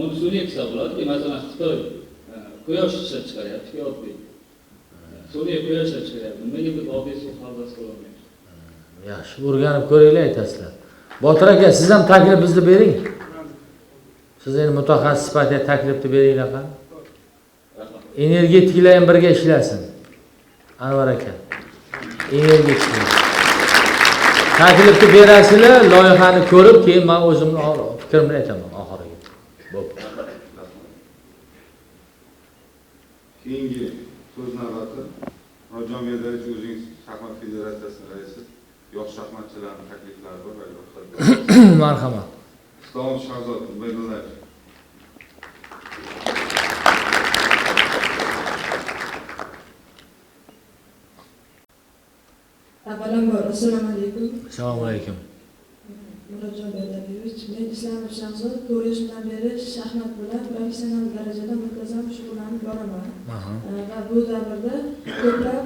Uni sun'iy qilsa bo'ladiki, masalan, Xitoy quyosh ishlab chiqaryapti, oddiy. Sun'iy quyosh ishlab chiqaryapti. Nimaga biz oddiy suv havzasi qila olmaymiz? Yaxshi, o'rganib ko'ringlar aytasizlar. Botir aka, siz ham taklif bering. Siz endi mutaxassis sifatida taklifni beringlar qani. Energetiklar ham birga ishlasin. Anvar aka. Energetiklar. Taklifni berasizlar, loyihani ko'rib, keyin men o'zimni fikrimni aytaman oxiriga. Bo'pti. Keyingi so'z navbati Murodjon Berdievich, o'zingiz shaxmat federatsiyasining raisi, yosh shaxmatchilarning takliflari bor va ruxsat. Marhamat. Islom Shahzod Ubaydullayev. Avvalambor, assalomu alaykum. Assalomu alaykum. Murodjon Berdievich, men Islomov Shahzod 4 yoshimdan beri shaxmat bilan professional darajada muntazam shug'ullanib boraman. Va bu davrda ko'plab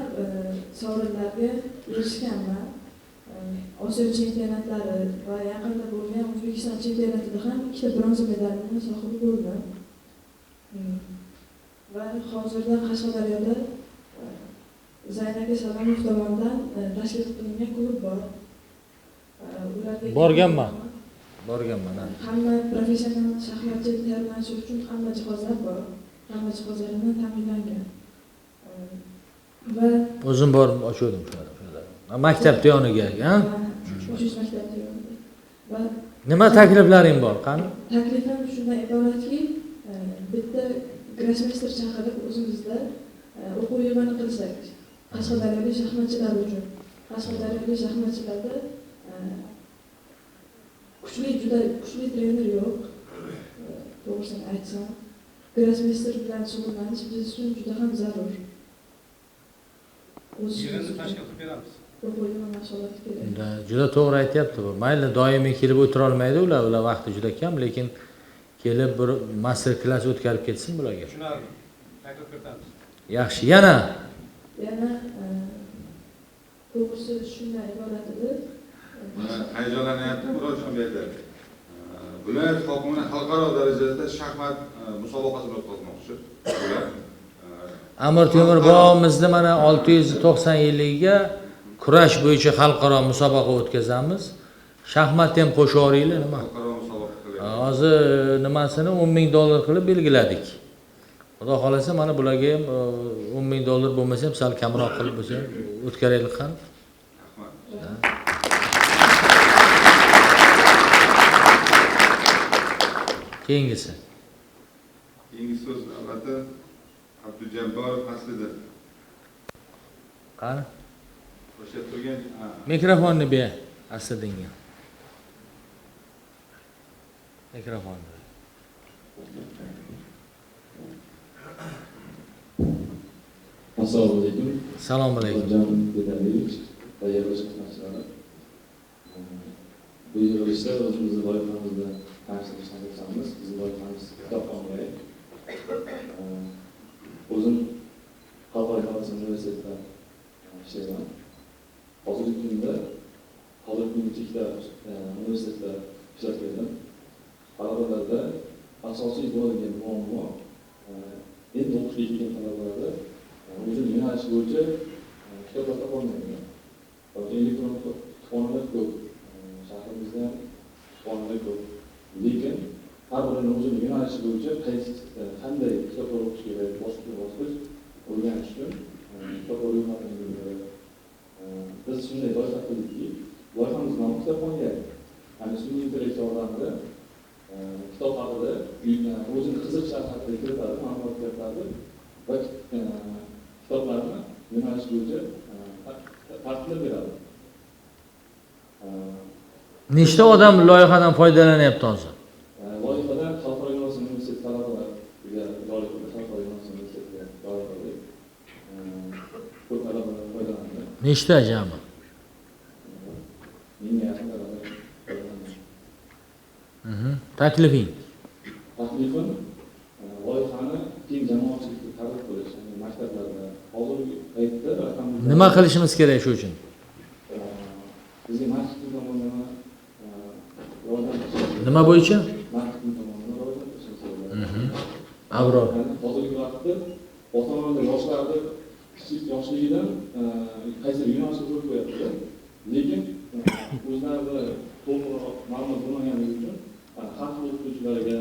sovrinlarga erishganman. Osiyo chempionatlari va yaqinda bo'lgan O'zbekiston chempionatida ham 2 ta bronza medalini sohibi bo'ldim. Va hozirda Qashqadaryoda Zaynab Salomov tomonidan tashkil qilingan klub bor. Borganman. Borganman. Hamma professional shaxmatchi tayyorlanishi uchun hamma jihozlar bor. Hamma jihozlar bilan ta'minlangan. Va o'zim borib ochgandim shularni. Maktabda yoniga, ha? Uchinchi maktabda yonida. Va nima takliflaring bor, qani? Taklifim shundan iboratki, bitta grossmeyster chaqirib o'zimizda o'quv yig'ini qilsak, Qashqadaryolik shaxmatchilar uchun. Qashqadaryolik shaxmatchilarda kuchli, juda kuchli trener yo'q. To'g'risini aytsam, grossmeyster bilan shug'ullanish biz uchun juda ham zarur. Yig'inni tashkil qilib beramiz. Juda to'g'ri aytyapti bu. Mayli, doimiy kelib o'tira olmaydi ular, ular vaqti juda kam, lekin kelib bir master klass o'tkazib ketsin bularga. Tushunarli. Taklif kiritamiz. Yaxshi, yana to'g'risi shundan iborat edi. Mana hayajonlanyapti Murodjon Berdiyev. Viloyat hokimini xalqaro darajada shaxmat musobaqasini o'tkazmoqchi. Ular Amir Temur bobomizni mana 690 yilligiga kurash bo'yicha xalqaro musobaqa o'tkazamiz. Shaxmatni ham qo'shib yuboringlar, nima? Xalqaro musobaqa qilaylik. Hozir nimasini $10,000 qilib belgiladik. Xudo xolasa mana bularga ham $10,000 bo'lmasa ham sal kamroq qilib bo'lsa ham o'tkazaylik qani. Rahmat. Keyingisi. talabasi Abdujabborov Asliddin. Qani? O'sha turgan mikrofonni ber Asliddinga. Mikrofonni. Assalomu alaykum. Assalomu alaykum. Murodjon Bedaliyevich va yig'ilish qatnashchilari. Bu yig'ilishda o'zimizni loyihamizni tanishtirishdan xursandmiz. Bizning loyihamiz Kitobxonga. O'zim Xalqaro innovatsion universitetida ishlayman. Hozirgi kunda ikkita universitetda ishlab keldim. Talabalarda asosiy bo'ladigan muammo endi o'qishga kelgan talabalarda o'zini yo'nalishi bo'yicha kitoblar topolmaydigan. Elektron kutubxonalar ko'p, shahrimizda ham kutubxonalar ko'p. Lekin har birini o'zini yo'nalishi bo'yicha qaysi qanday kitoblar o'qish kerak, bosqichma-bosqich o'rganish uchun kitoblar ro'yxatini beradi. Biz shunday loyiha qildikki, loyihamiz nomi Kitobxonga. Ya'ni sun'iy intellekt yordamida kitob haqida o'zini qiziqishlari haqida kiritadi, ma'lumot kiritadi va kitoblarni yo'nalish bo'yicha tartiblab beradi. Nechta odam loyihadan foydalanyapti hozir? Loyihadan Xalqaro innovatsion universitet talabalariga joriy qildi, Xalqaro innovatsion universitetiga joriy qildik. Ko'p talabalar foydalandi. Nechta jami? 1000ga yaqin talaba foydalandi. Taklifing? Taklifim loyihani keng jamoatchilikka targ'ib qilish, ya'ni maktablarda hozirgi paytda raqamli nima qilishimiz kerak shu uchun? Bizga marketing tomonlama yordam qilish. Nima bo'yicha? Marketing tomonlama yordam qilishimiz kerak. Abror. Hozirgi vaqtda ota-onalar yoshlarni kichik yoshligidan qaysi yo'nalishga qo'yib qo'yapti, lekin o'zlarida to'liqroq ma'lumot bo'lmaganligi uchun har xil o'qituvchilarga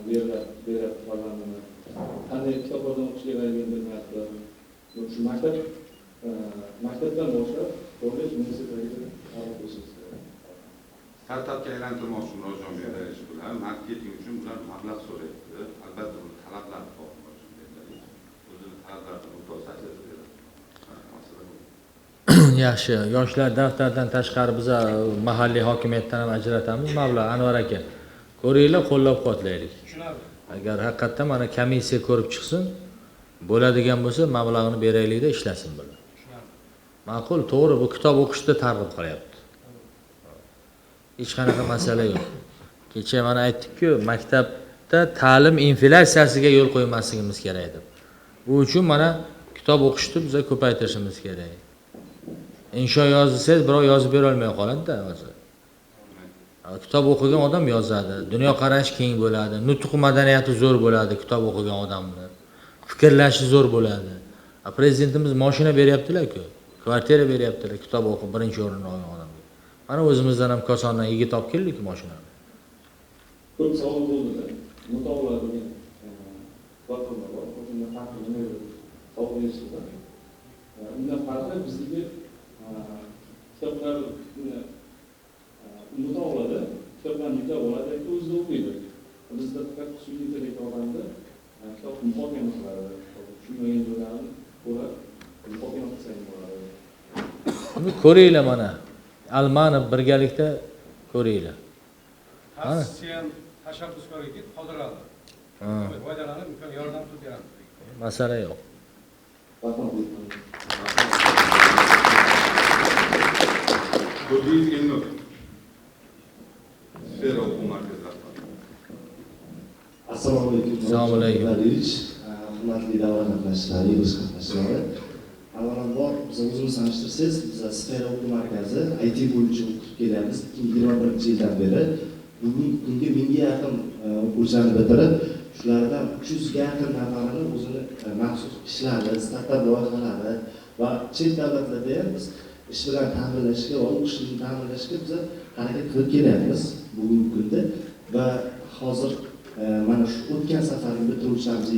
beryapti farzandini. Qanday kitoblardan o'qish kerakligini bilmayapti. Shu maktabdan boshlab kollej, universitetlargacha targ'ib qilishimiz kerak. Startapga aylantirmoqchi Murodjon Berdaliyevich bular marketing uchun bular mablag' so'rayapti. Albatta buni talablari bor Murodjon Berdaliyevich. O'zini talablarini o'tolsa ajratib beradi. Yaxshi, yoshlar daftardan tashqari biza mahalliy hokimiyatdan ham ajratamiz mablag'. Anvar aka, ko'ringlar, qo'llab-quvvatlaylik. Agar haqiqatdan mana komissiya ko'rib chiqsin, bo'ladigan bo'lsa mablag'ini beraylikda ishlasin bular. Ma'qul, to'g'ri, bu kitob o'qishda targ'ib qilyapti. Hech qanaqa masala yo'q. Kecha mana aytdik-ku, maktabda ta'lim inflyatsiyasiga yo'l qo'ymasligimiz kerak deb. Bu uchun mana kitob o'qishni biz ko'paytirishimiz kerak. Insho yozsangiz, birov yozib bera olmay qoladi-da hozir. Kitob o'qigan odam yozadi, dunyoqarashi keng bo'ladi, nutq madaniyati zo'r bo'ladi kitob o'qigan odamlar. Fikrlashi zo'r bo'ladi. Prezidentimiz mashina beryaptilar-ku, kvartira beryaptilar kitob o'qib birinchi o'rinni olgan odamga. Mana o'zimizdan ham Kosondan yigit olib keldik mashinani. Ko'p savol bo'ldi. Mutolaa degan platforma bor. O'shunda farqi nima savol berishdi. Undan farqi bizniki kitoblarni mutolaada kitoblarni yuklab oladi yoki o'zida o'qiydi. Bizda faqat sun'iy intellekt yordamida kitobni muhokama qiladi. Tushunmagan joylarini ko'rib, muhokama qilsa ham bo'ladi. Buni ko'ringlar mana. Almanov birgalikda ko'ringlar. Ta'sischi ham tashabbuskor yigit, Qodirali. Foydalanib imkon yordam qilib beramiz. Masala yo'q. Turdiyev Elnur. Sfera o'quv markazi rahbari. Assalomu alaykum. Assalomu alaykum. Hurmatli davra qatnashchilari, yig'ilish qatnashchilari. Avvalambor biz o'zimizni tanishtirsangiz, biz Sfera o'quv markazi IT bo'yicha o'qitib kelyapmiz 2021-yildan beri. Bugungi kunga 1000ga yaqin o'quvchilarni bitirib, shulardan 300ga yaqin nafarini o'zini maxsus ishlari, startap loyihalari va chet davlatlarda ham biz ish bilan ta'minlashga va o'qishni ta'minlashga biz harakat qilib kelyapmiz bugungi kunda. Va hozir mana shu o'tgan safargi bitiruvchilarimiz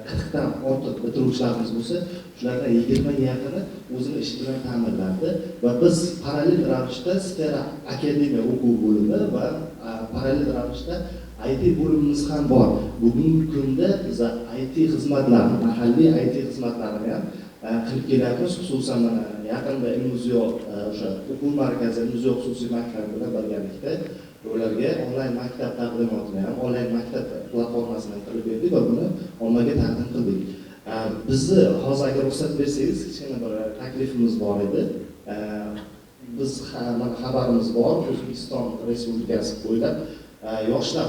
40 dan ortiq bitiruvchilarimiz bo'lsa, shulardan 20 ga yaqini o'zini ishi bilan ta'minlandi va biz parallel ravishda Sfera Akademiya o'quv bo'limi va parallel ravishda IT bo'limimiz ham bor. Bugungi kunda biz IT xizmatlarini, mahalliy IT xizmatlarini ham qilib kelyapmiz. Xususan mana yaqinda Ilmuziyo o'sha o'quv markazi, Ilmuziyo xususiy maktabi bilan birgalikda ularga onlayn maktab taqdimotini ham, onlayn maktab platformasini ham qilib berdik va buni ommaga taqdim qildik. Bizni hozir agar ruxsat bersangiz, kichkina bir taklifimiz bor edi. Biz mana xabarimiz bor, O'zbekiston Respublikasi bo'ylab yoshlar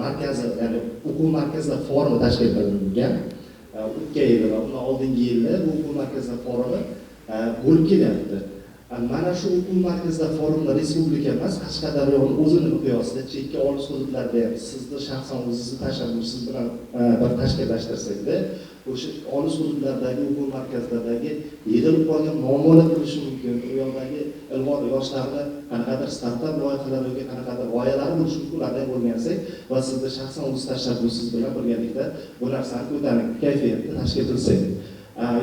markazi, ya'ni o'quv markazlar forumi tashkil qilingan. O'tgan yil va undan oldingi yilda bu o'quv markazlar forumi bo'lib kelyapti. Mana shu o'quv markazlar forumida respublika emas, Qashqadaryoning o'zini miqyosida chekka olis hududlarda ham sizni shaxsan o'zingizni tashabbusingiz bilan bir tashkillashtirsakda, o'sha olis hududlardagi o'quv markazlaridagi yig'ilib qolgan muammolar bo'lishi mumkin. U yoqdagi ilg'or yoshlarni qanaqadir startap loyihalari yoki qanaqadir g'oyalari bo'lishi mumkin, ularni ham o'rgansak va sizni shaxsan o'zingiz tashabbusingiz bilan birgalikda bu narsani ko'tarinki kayfiyatda tashkil qilsak.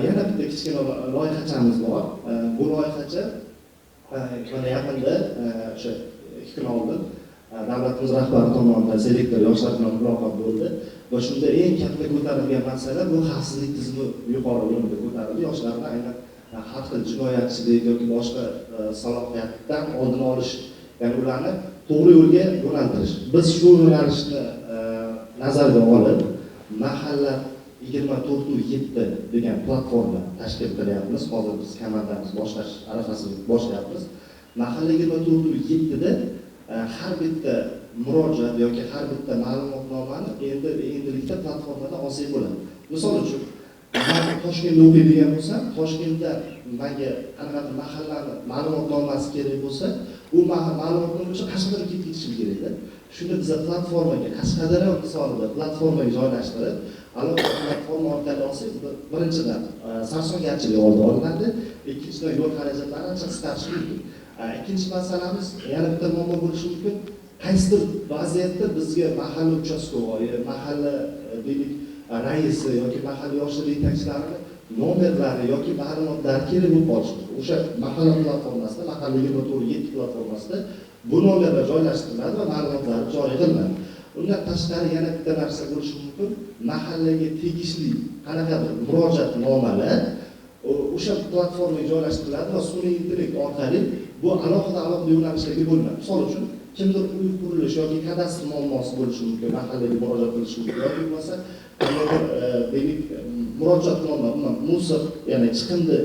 Yana bitta kichkina loyihachamiz bor. Bu loyihacha mana yaqinda o'sha 2 kun oldin davlatimiz rahbari tomonidan selektor yoshlar bilan muloqot bo'ldi va shunda eng katta ko'tarilgan masala bu xavfsizlik tizimi yuqori o'rinda ko'tarildi. Yoshlarni aynan har xil jinoyatchilik yoki boshqa salohiyatdan oldini olish, ya'ni ularni to'g'ri yo'lga yo'naltirish. Biz shu yo'nalishni nazarga olib, mahalla 24/7 degan platforma tashkil qilyapmiz. Hozir biz komandamiz boshlash arafasini boshlayapmiz. Mahalla 24/7da har bitta murojaat yoki har bitta ma'lumotnomani endilikda platformada olsak bo'ladi. Misol uchun, men Toshkentda o'qiydigan bo'lsam, Toshkentda menga qanaqadir mahallani ma'lumotnomasi kerak bo'lsa, u ma'lumotnoma uchun Qashqadaryoga ketib ketishim kerakda. Shuni biz platformaga, Qashqadaryo misolida platformaga joylashtirib, alohida platforma orqali olsak, birinchidan sarsongarchilik oldi olinadi, ikkinchidan yo'l xarajatlari ancha qisqarishi mumkin. Ikkinchi masalamiz, yana bitta muammo bo'lishi mumkin. Qaysidir vaziyatda bizga mahalla uchastkovoyi, mahalla deylik raisi yoki mahalla yoshlar yetakchilarini nomerlari yoki ma'lumotlari kerak bo'lib qolishi mumkin. O'sha mahalla platformasida, mahalla 24/7 platformasida bu nomerlar joylashtiriladi va ma'lumotlar joriy qilinadi. Undan tashqari yana bitta narsa bo'lishi mumkin. Mahallaga tegishli qanaqadir murojaatnomalar o'sha platformaga joylashtiriladi va sun'iy intellekt orqali bu alohida alohida yo'nalishlarga bo'linadi. Misol uchun, kimdir uy qurilish yoki kadastr muammosi bo'lishi mumkin, mahallaga murojaat qilishi mumkin yoki bo'lmasa qandaydir deylik murojaatnoma, umuman musiq, ya'ni chiqindi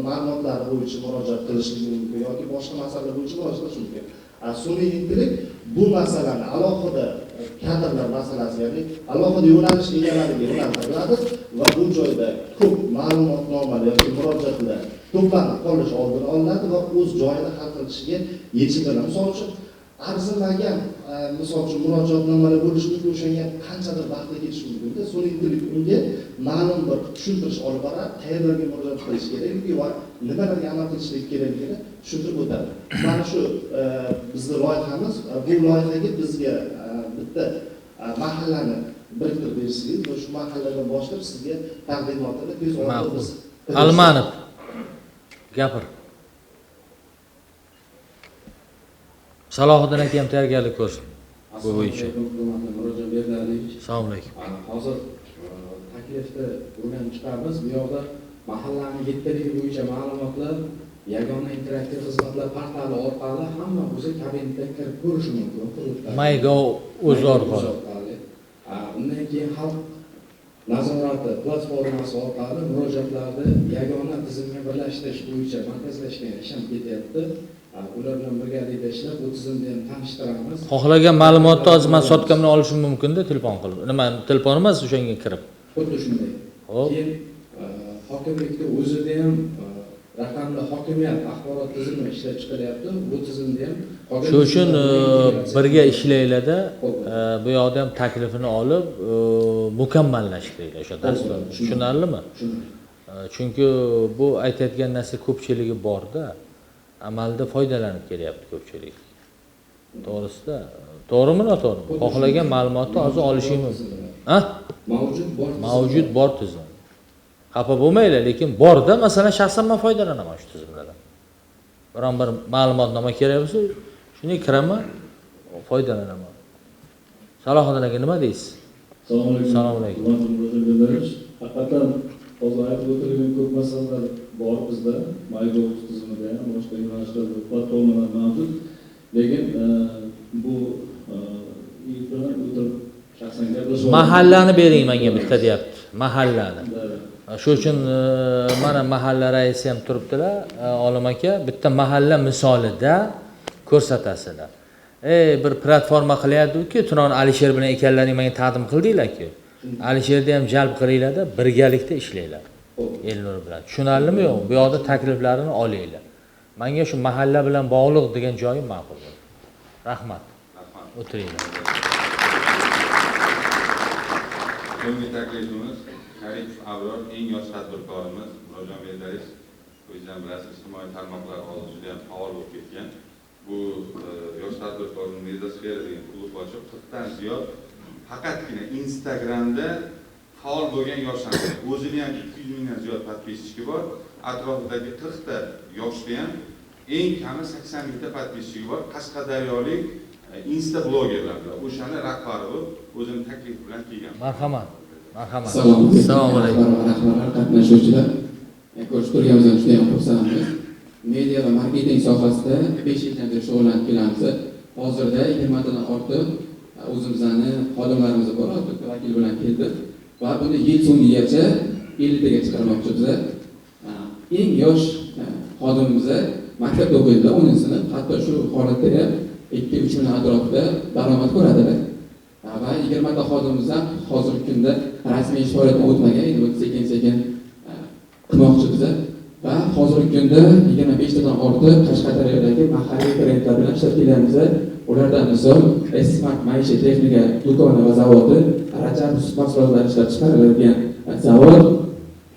ma'lumotlari bo'yicha murojaat qilishligi mumkin yoki boshqa masalalar bo'yicha murojaat qilishi mumkin. Sun'iy intellekt bu masalani alohida kadrlar masalasi, ya'ni alohida yo'nalish egalariga yo'naltiriladi va bu joyda ko'p ma'lumotnomalar yoki murojaatlar to'planib qolish oldini olinadi va o'z joyida hal qilishiga yechim beradi. Misol uchun, arzimagan misol uchun murojaatnomalar bo'lishi mumkin, o'shanga qanchadir vaqtda ketishi mumkin. Sun'iy intellekt unga ma'lum bir tushuntirish olib boradi, qayerlarga murojaat qilish kerakligi va nimalarga amal qilishlik kerakligini tushuntirib o'tadi. Mana shu bizning loyihamiz. Bu loyihaga bizga bitta mahallani biriktirib bersangiz va shu mahalladan boshlab sizga taqdimotini tez orada biz. Almanov gapir. Salohiddin aka ham tayyorgarlik ko'rsin bu bo'yicha. Assalomu alaykum. Hozir taklifni o'rganib chiqamiz. Bu yoqda mahallani yettaligi bo'yicha ma'lumotlar yagona interaktiv xizmatlar portali orqali hamma o'zi kabinetdan kirib ko'rishi mumkin. MyGov o'z orqali. Undan keyin xalq nazorati platformasi orqali murojaatlarni yagona tizimga birlashtirish bo'yicha markazlashgan ish ham ketyapti. Ular bilan birgalikda ishlab, bu tizimni ham tanishtiramiz. Xohlagan ma'lumotni hozir men sotkamdan olishim mumkin-da, telefon qilib. Nima, telefon emas, o'shanga kirib. Xuddi shunday. Xo'p. Keyin hokimlikning o'zida ham raqamli hokimiyat axborot tizimi ishlab chiqilyapti. Bu tizimda ham shu uchun birga ishlanglarda, bu yoqda ham taklifini olib mukammallashtiringlar o'sha dasturni. Tushunarlimi? Chunki bu aytayotgan narsa ko'pchiligi bor-da. Amalda foydalanib kelyapti ko'pchilik. To'g'risida, to'g'rimi, noto'g'rimi? Xohlagan ma'lumotni hozir olishing mumkin. Ha? Mavjud bor. Mavjud bor tizim. Xafa bo'lmanglar, lekin borda, masalan, shaxsan men foydalanaman shu tizimlardan. Biron bir ma'lumotnoma kerak bo'lsa, shunday kiraman, foydalanaman. Salohiddin aka, nima deysiz? Assalomu alaykum. Assalomu alaykum. Haqiqatan hozir aytib o'tilgan ko'p masalalar bor bizda. MyGov tizimida ham, boshqa yo'nalishlarda platformalar mavjud. Lekin bu yigit bilan o'tirib shaxsan gaplashib mahallani bering menga bitta deyapti. Mahallani. Shu uchun mana mahalla raisi ham turibdilar, Olim aka, bitta mahalla misolida ko'rsatasizlar. Bir platforma qilyapti-ku, Turon Alisher bilan ekanlaring menga taqdim qildinglar-ku. Alisherni ham jalb qilinglar-da, birgalikda ishlanglar. Elnur bilan. Tushunarlimi yo'q? Bu yoqda takliflarini olinglar. Menga shu mahalla bilan bog'liq degan joyim ma'qul bo'ldi. Rahmat. O'tiringlar. So'nggi taklifimiz Sharipov Abror, eng yosh tadbirkorimiz. Murodjon Berdiyev, o'zingiz bilasiz, ijtimoiy tarmoqlar hozir juda ham faol bo'lib ketgan. Bu yosh tadbirkorning Medosfera degan klub ochib, 40 dan ziyod faqatgina Instagramda faol bo'lgan yoshlar. O'zini ham 200 mingdan ziyod podpischiki bor. Atrofidagi 40 ta yoshda ham eng kami 80 mingta podpischiki bor. Qashqadaryolik insta blogerlar bilan o'shani rahbari bo'lib, o'zini taklif bilan kelgan. Marhamat. Marhamat. Assalomu alaykum. Rahbarlar, qatnashuvchilar. Ko'rishib turganimizdan juda ham xursandmiz. Media va marketing sohasida 5 yildan beri shug'ullanib kelamiz. Hozirda 20 tadan ortiq o'zimizni xodimlarimiz bor, to'rtta vakil bilan keldik va buni yil so'ngigacha 50 taga chiqarmoqchi biz. Eng yosh xodimimiz maktabda o'qiydilar, 10-sinf, hatto shu holatda ham 2-3 million atrofida daromad ko'radilar. Va 20 ta xodimimiz ham hozirgi kunda rasmiy ish faoliyatidan o'tmagan, endi sekin-sekin qilmoqchi biz. Va hozirgi kunda 25 tadan ortiq Qashqadaryodagi mahalliy brendlar bilan ishlab kelamiz. Ulardan misol Smart maishiy texnika do'koni va zavodi, Rajab sut mahsulotlari ishlab chiqariladigan zavod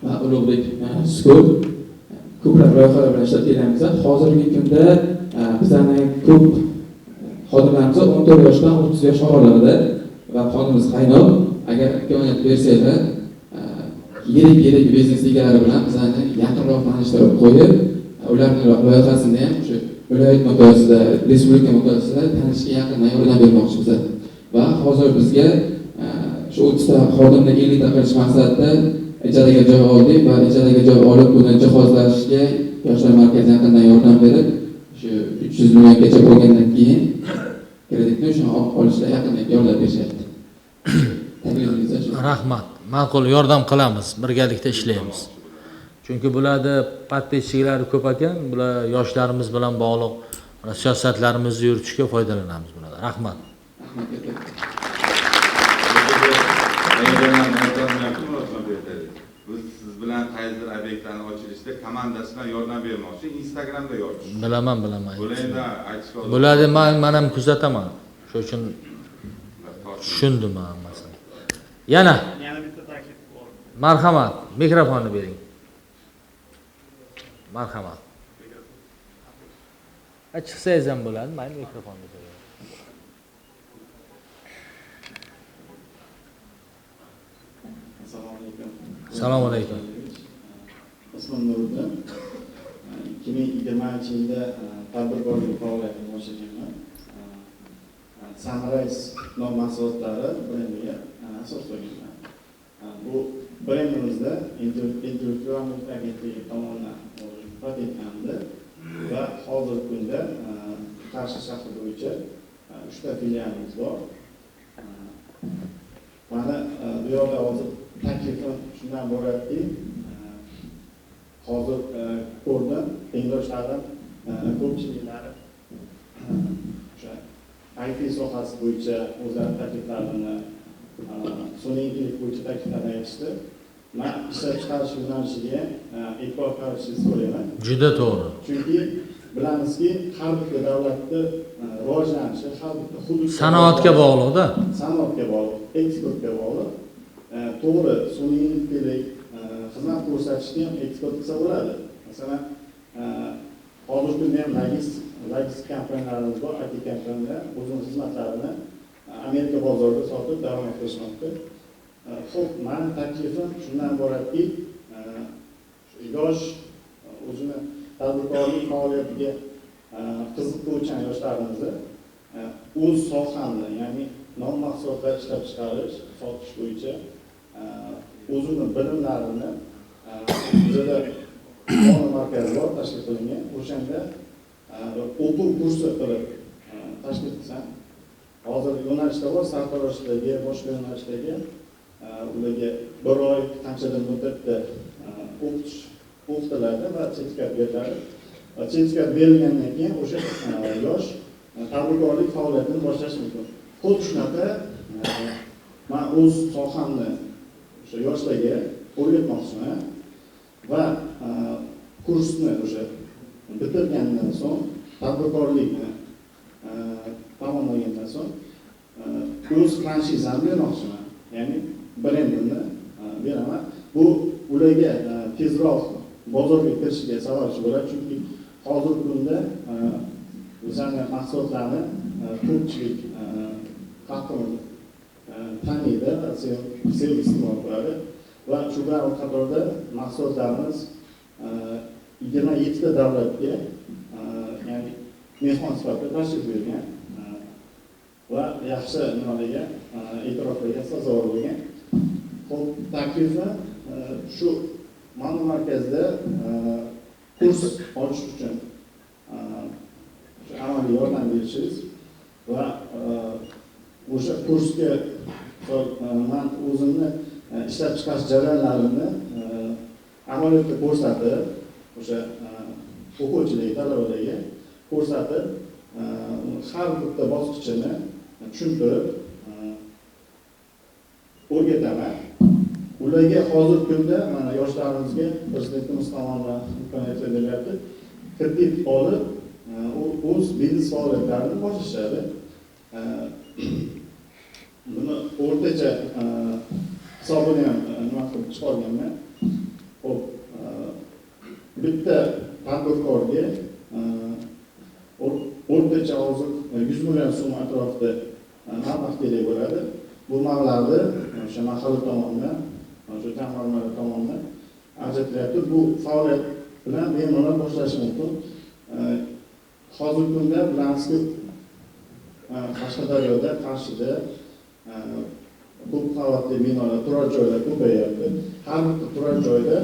va Ulug'bek School ko'plab loyihalar bilan ishlab kelamiz. Hozirgi kunda bizning ko'p xodimlarimiz 14 yoshdan 30 yosh oralig'ida va qonimiz qaynoq. Agar imkoniyat bersanglar, yirik biznes egalari bilan bizani yaqinroq tanishtirib qo'yib, ularning loyihasini ham shu viloyat miqyosida, respublika miqyosida tanishga yaqindan yordam bermoqchi biz. Va hozir bizga shu 30 ta xodimni 50 ta qilish maqsadida ijaraga joy oldik va ijaraga joy olib buni jihozlashga Yoshlar markazi yaqindan yordam berib, shu 300 milliongacha bo'lgandan keyin kreditni o'shani olishda yaqindan yordam berishyapti. Rahmat. Ma'qul, yordam qilamiz, birgalikda ishlaymiz. Chunki bularda podpischiklari ko'p ekan, bular yoshlarimiz bilan bog'liq siyosatlarimizni yuritishga foydalanamiz bulardan. Rahmat. Biz siz bilan qaysidir obyektlarni ochilishda komandasi bilan yordam bermoqchi, Instagramda yozish. Bilaman. Bular endi aytish lozim. Bularni men ham kuzataman. Shuning uchun tushundim hammasini. Yana bitta taklif bor. Marhamat, mikrofonni bering. Marhamat. Chiqsangiz ham bo'ladi, mayli mikrofonni bering. Assalomu alaykum. Assalomu alaykum. Ismim Nuriddin. 2020-yilda tadbirkorlik faoliyatini boshlaganman. Sunrise non mahsulotlari brendiga asos qo'yganman. Bu brendimizda intellektual mulk agentligi tomonidan patentlandi va hozirgi kunda Qarshi shahri bo'yicha 3 ta filialimiz bor. Mana bu yerda hozir taklifim shundan iboratki, hozir ko'rdim, tengdoshlarim ko'pchiliklari o'sha IT sohasi bo'yicha o'zlari takliflarini, sun'iy intellekt bo'yicha takliflarni aytishdi. Men ishlab chiqarish yo'nalishiga e'tibor qaratishingizni so'rayman. Juda to'g'ri. Chunki bilamizki, har bitta davlatni rivojlanishi, har bitta hudud sanoatga bog'liq-da. Sanoatga bog'liq, eksportga bog'liq. To'g'ri, sun'iy intellekt xizmat ko'rsatishni ham eksport qilsa bo'ladi. Masalan, hozirgi kunda ham logistik kompaniyalarimiz bor, IT kompaniyalar o'zining xizmatlarini Amerika bozorida sotib daromad qilishmoqda. Xo'p, meni taklifim shundan iboratki, yosh o'zini tadbirkorlik faoliyatiga qiziquvchan yoshlarimizni o'z sohamni, ya'ni non mahsulotlar ishlab chiqarish, sotish bo'yicha o'zimni bilimlarimni bizada mono markazi bor tashkil qilingan, o'shanda o'quv kursi qilib tashkil qilsam, hozir yo'nalishlar bor, sartaroshlarga, boshqa yo'nalishlarga ularga bir oy qanchadir muddatda o'qitish o'qitiladi va sertifikat beriladi. Va sertifikat berilgandan keyin o'sha yosh tadbirkorlik faoliyatini boshlashi mumkin. Xuddi shunaqa men o'z sohamni o'sha yoshlarga o'rgatmoqchiman va kursni o'sha bitirgandan so'ng tadbirkorlikni tamomlagandan so'ng o'z franshizamni bermoqchiman. Ya'ni brendimni beraman. Bu ularga tezroq bozorga kirishiga sababchi bo'ladi, chunki hozirgi kunda bizning mahsulotlarni ko'pchilik xalqimiz taniydi va sevib iste'mol qiladi va shu bilan bir qatorda mahsulotlarimiz 27 ta davlatga ya'ni mehmon sifatida tashrif buyurgan va yaxshi nimalarga e'tiroflarga sazovor bo'lgan. Xo'p, taklifni shu mono markazda kurs ochish uchun amaliy yordam berishingiz va o'sha kursga man o'zimni ishlab chiqarish jarayonlarimni amaliyotda ko'rsatib, o'sha o'quvchilarga, talabalarga ko'rsatib, har bitta bosqichini tushuntirib o'rgataman. Ularga hozirgi kunda mana yoshlarimizga prezidentimiz tomonidan imkoniyat berilyapti. Kredit olib, o'z biznes faoliyatlarini boshlashadi. Buni o'rtacha hisobini ham nima qilib chiqarganman. Xo'p, bitta tadbirkorga o'rtacha hozir 100 million so'm atrofida mablag' kerak bo'ladi. Bu mablag'ni o'sha mahalla tomonidan, o'sha jamg'armalar tomonidan ajratilyapti. Bu faoliyat bilan bemalol boshlash mumkin. Hozirgi kunda bilamizki, Qashqadaryoda, Qarshida ko'p qavatli binolar, turar joylar ko'payyapti. Har bitta turar joyda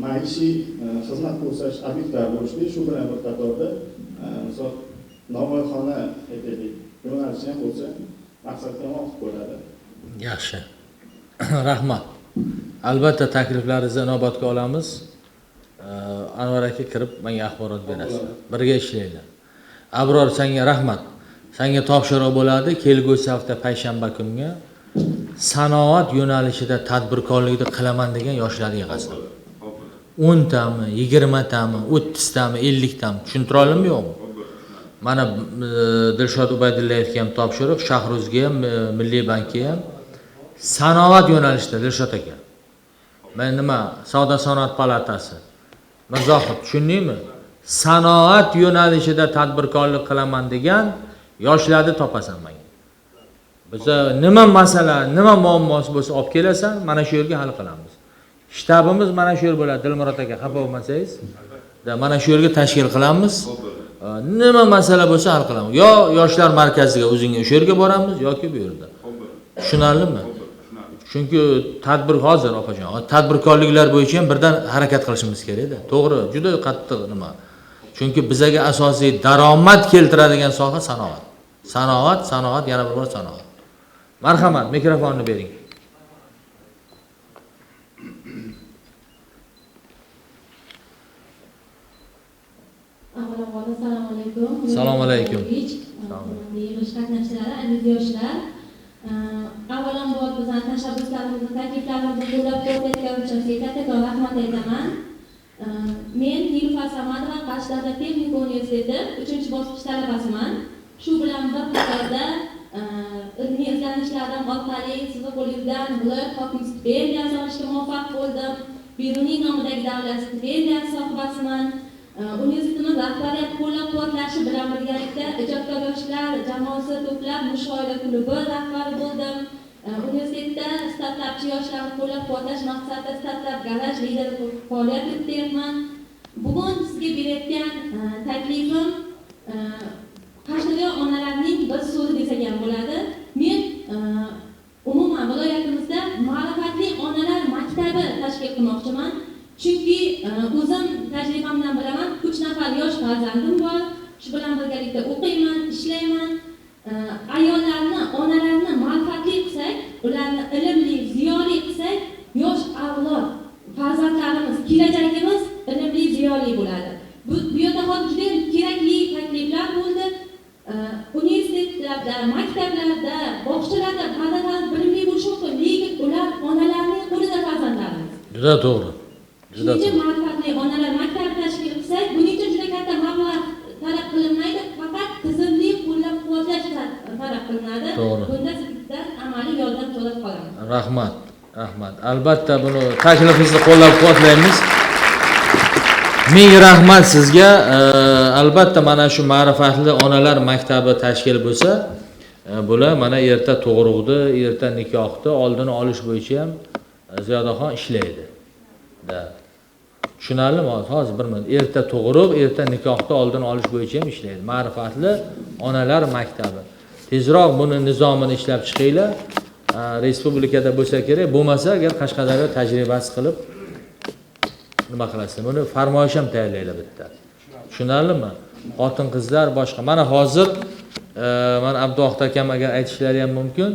maishiy xizmat ko'rsatish obyektlari bo'lishi, shu bilan bir qatorda misol novvoyxona aytaylik, yo'nalishi ham bo'lsa maqsadga muvofiq bo'ladi. Yaxshi. Rahmat. Albatta takliflaringizni inobatga olamiz. Anvar aka kirib menga axborot berasiz. Birga ishlaylik. Abror, senga rahmat. Senga topshiriq bo'ladi, kelgusi hafta payshanba kunga sanoat yo'nalishida tadbirkorlikni qilaman degan yoshlarni yig'asan. 10 tami, 20 tami, 30 tami, 50 tami tushuntira oldimmi yo'qmi? Mana Dilshod Ubaydullayevga ham topshiriq, Shahruzga ham, Milliy bankka ham sanoat yo'nalishida Dilshod aka. Men nima, Savdo sanoat palatasi. Mirzohid, tushundingmi? Sanoat yo'nalishida tadbirkorlik qilaman degan yoshlarni topasan menga. Biza nima masala, nima muammosi bo'lsa olib kelasan, mana shu yerga hal qilamiz. Shtabimiz mana shu yer bo'ladi, Dilmurod aka, xafa bo'lmasangiz. Mana shu yerga tashkil qilamiz. Nima masala bo'lsa hal qilamiz. Yo yoshlar markaziga o'zingga o'sha yerga boramiz yoki bu yerda. Tushunarlimi? Chunki tadbir hozir opajon, tadbirkorliklar bo'yicha ham birdan harakat qilishimiz kerak-da. To'g'ri, juda qattiq nima. Chunki bizaga asosiy daromad keltiradigan soha sanoat. Sanoat, sanoat, yana bir bor sanoat. Marhamat, mikrofonni bering. Avvalambor assalomu alaykum. Assalomu alaykum. Yig'ilish qatnashchilari, aziz yoshlar. Avvalambor bizning tashabbuslarimizni, takliflarimizni qo'llab-quvvatlayotgan uchun sizga kattakon rahmat aytaman. Men Nilufar Samadova, Qarshi davlat texnika universiteti 3-bosqich talabasiman. Shu bilan bir qatorda ilmiy izlanishlarim orqali sizni qo'lingizdan viloyat hokimi stipendiyasi olishga muvaffaq bo'ldim. Beruniy nomidagi davlat stipendiyasi sohibasiman. Universitetimiz rahbariyati qo'llab-quvvatlashi bilan birgalikda ijodkor yoshlar jamoasi to'plab mushoira klubi rahbari bo'ldim. Universitetda startapchi yoshlarni qo'llab-quvvatlash maqsadida startap garaj lideri bo'lib faoliyat yurityapman. Bugun sizga berayotgan taklifim Qashqadaryo onalarining bir so'zi desak ham bo'ladi. Men O'zim tajribamdan bilaman, 3 nafar yosh farzandim bor. Shu bilan birgalikda o'qiyman, ishlayman. Ayollarni, onalarni ma'rifatli qilsak, ularni ilmli, ziyoli qilsak, yosh avlod, farzandlarimiz, kelajagimiz ilmli, ziyoli bo'ladi. Bu yerda hozir juda ham kerakli takliflar bo'ldi. Universitetlarda, maktablarda, bog'chalarda farzandlarimiz bilimli bo'lishi mumkin, lekin ular onalarning qo'lida farzandlarimiz. Juda to'g'ri. Juda to'g'ri. Ma'rifatli onalar maktabi tashkil qilsak, buning uchun juda katta mablag' talab qilinmaydi, faqat tizimli qo'llab-quvvatlash talab qilinadi. Bunda sizdan amaliy yordam so'rab qolamiz. Rahmat, rahmat. Albatta buni taklifingizni qo'llab-quvvatlaymiz. Ming rahmat sizga. Albatta mana shu ma'rifatli onalar maktabi tashkil bo'lsa, bular mana erta tug'ruqni, erta nikohni oldini olish bo'yicha ham Ziyodaxon ishlaydi. Da. Tushunarlimi? Hozir bir minut. Erta tug'ruq, erta nikohni oldini olish bo'yicha ham ishlaydi. Ma'rifatli onalar maktabi. Tezroq buni nizomini ishlab chiqinglar. Respublikada bo'lsa kerak, bo'lmasa agar Qashqadaryo tajribasi qilib nima qilasizlar? Buni farmoyish ham tayyorlaylar bitta. Tushunarlimi? Xotin-qizlar boshqa. Mana hozir mana Abduvohid akam agar aytishlari ham mumkin.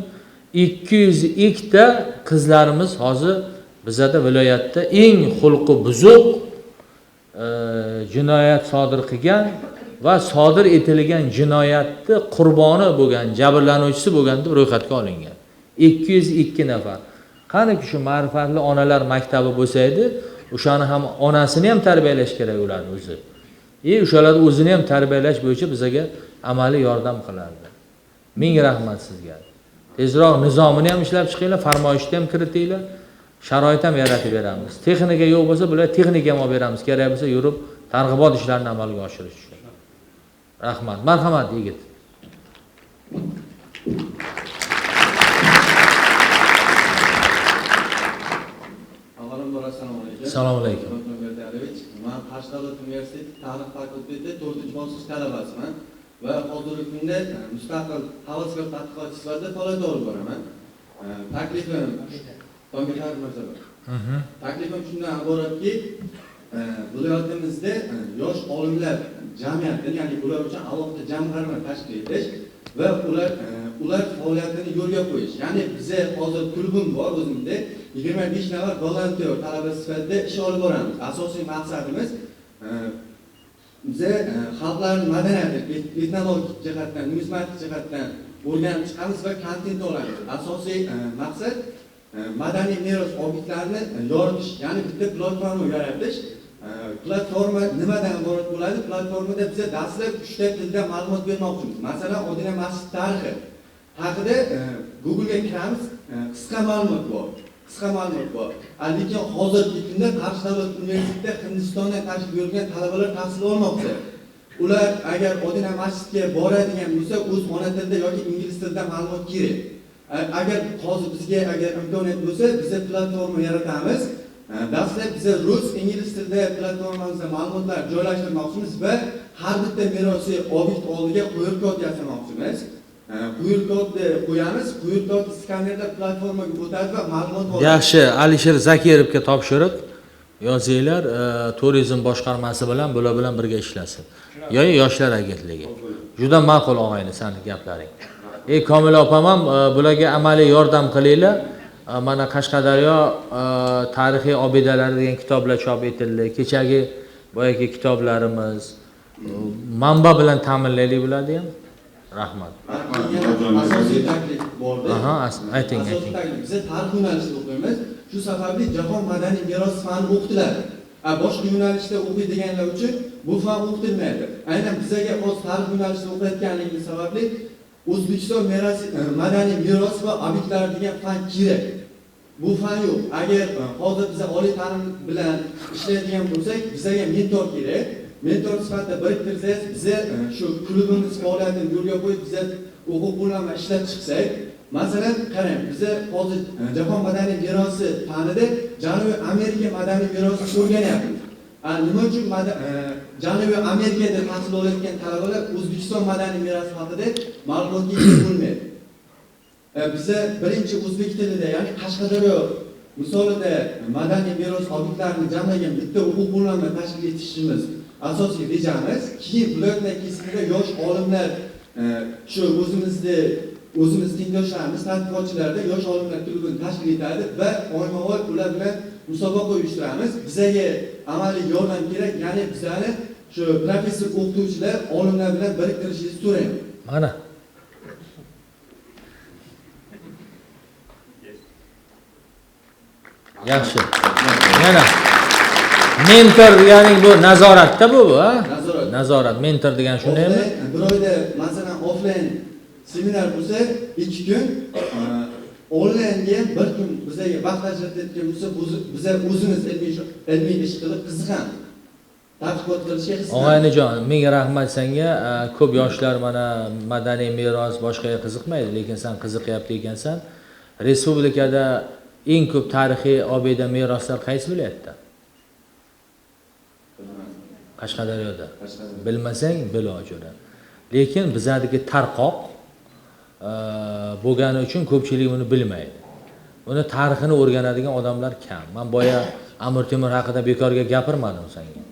202 ta qizlarimiz hozir bizada viloyatda eng xulqi buzuq, jinoyat sodir qilgan va sodir etilgan jinoyatni qurboni bo'lgan, jabrlanuvchisi bo'lgan deb ro'yxatga olingan. 202 nafar. Qaniki shu ma'rifatli onalar maktabi bo'lsa edi, o'shani ham onasini ham tarbiyalash kerak ularni o'zi. O'shalarni o'zini ham tarbiyalash bo'yicha bizga amaliy yordam qilardi. Ming rahmat sizga. Tezroq nizomini ham ishlab chiqinglar, farmoyishni ham kiritinglar, sharoit ham yaratib beramiz. Texnika yo'q bo'lsa, bular texnika ham olib beramiz. Kerak bo'lsa yurib targ'ibot ishlarini amalga oshirish uchun. Rahmat. Marhamat yigit. Avvalambor assalomu alaykum. Assalomu alaykum. Men Qarshi davlat universiteti tarix fakulteti 4-bosqich talabasiman va hozirgi kunda mustaqil havaskor tadqiqotchi sifatida faoliyat olib boraman. Taklifim Taklifim shundan iboratki, viloyatimizda yosh olimlar jamiyatini, ya'ni ular uchun alohida jamg'arma tashkil etish va ular faoliyatini yo'lga qo'yish. Ya'ni biza hozir klubim bor o'zimda, 25 nafar volontyor talaba sifatida ish olib boramiz. Asosiy maqsadimiz biza xalqlarning madaniyati, etnologik jihatdan, numizmatik jihatdan o'rganib chiqamiz va kontent olamiz. Asosiy maqsad madaniy meros obyektlarini yoritish, ya'ni bitta platforma yaratish. Platforma nimadan iborat bo'ladi? Platformada biza dastlab 3 ta tilda ma'lumot bermoqchimiz. Masalan, Odina masjid tarixi haqida Google'ga kiramiz, qisqa ma'lumot bor. Qisqa ma'lumot bor. Lekin hozirgi kunda Qarshi davlat universitetida Hindistondan tashrif buyurgan talabalar tahsil olmoqda. Ular agar Odina masjidga boradigan bo'lsa, o'z ona tilida yoki ingliz tilida ma'lumot kerak. Agar hozir bizga agar imkoniyat bo'lsa, biz platforma yaratamiz. Dastlab biz rus, ingliz tilida platformamizda ma'lumotlar joylashtirmoqchimiz va har bitta merosiy obyekt oldiga QR kod yasamoqchimiz. QR kodni qo'yamiz, QR kod skanerda platformaga o'tadi va ma'lumot oladi. Yaxshi, Alisher Zakirovga topshiriq yozinglar, turizm boshqarmasi bilan bular bilan birga ishlasin. Yoki yoshlar agentligi. Juda ma'qul og'ayni sani gaplaring. Komil opam ham bularga amaliy yordam qilinglar. Mana Qashqadaryo tarixiy obidalari degan kitoblar chop etildi. Kechagi boyagi kitoblarimiz manba bilan ta'minlaylik bularni ham. Rahmat. Asosiy taklif bordi. Aha, ayting, ayting. Biz tarix yo'nalishida o'qiymiz. Shu sababli jahon madaniy meros fani o'qitiladi. Boshqa yo'nalishda o'qiydiganlar uchun bu fan o'qitilmaydi. Aynan bizaga hozir tarix yo'nalishida o'qiyotganligimiz sababli O'zbekiston merosi, madaniy meros va obyektlari degan fan kerak. Bu fan yo'q. Agar hozir biz oliy ta'lim bilan ishlaydigan bo'lsak, bizga mentor kerak. Mentor sifatida biriktirsangiz, biza shu klubimiz faoliyatini yo'lga qo'yib, biza o'quv qo'llanma ishlab chiqsak, masalan, qarang, biza hozir jahon madaniy merosi fanida Janubiy Amerika madaniy merosini o'rganyapmiz. Nima uchun Janubiy Amerikada tahsil olayotgan talabalar O'zbekiston madaniy merosi haqida ma'lumotga ega bo'lmaydi? Biza birinchi o'zbek tilida, ya'ni Qashqadaryo Misolida madaniy meros obyektlarini jamlagan bitta o'quv qo'llanma tashkil etishimiz asosiy rejamiz. Keyin viloyatlar kesimida yosh olimlar, shu o'zimiz tengdoshlarimiz tadqiqotchilarda yosh olimlar klubini tashkil etadi va oyma-oy ular bilan musobaqa uyushtiramiz. Bizaga amaliy yordam kerak, ya'ni bizani shu professor o'qituvchilar olimlar bilan biriktirishingizni so'rayman. Mana. Yaxshi. Mana. Mentor deganing bu nazoratda bu, ha? Nazorat. Nazorat, mentor degan shundaymi? Bir oyda masalan offline seminar bo'lsa 2 kun, onlaynga ham 1 kun bizga vaqt ajratayotgan bo'lsa, biz o'zimiz ilmiy ish qilib qiziqamiz. Tadqiqot qilishga qiziqamiz. Og'aynijon, ming rahmat senga. Ko'p yoshlar mana madaniy meros boshqaga qiziqmaydi, lekin sen qiziqyapti ekansan. Respublikada eng ko'p tarixiy obida meroslar qaysi viloyatda? Qashqadaryoda. Bilmasang bil ojura. Lekin bizadagi tarqoq bo'lgani uchun ko'pchilik uni bilmaydi. Uni tarixini o'rganadigan odamlar kam. Men boya Amir Temur haqida bekorga gapirmadim senga.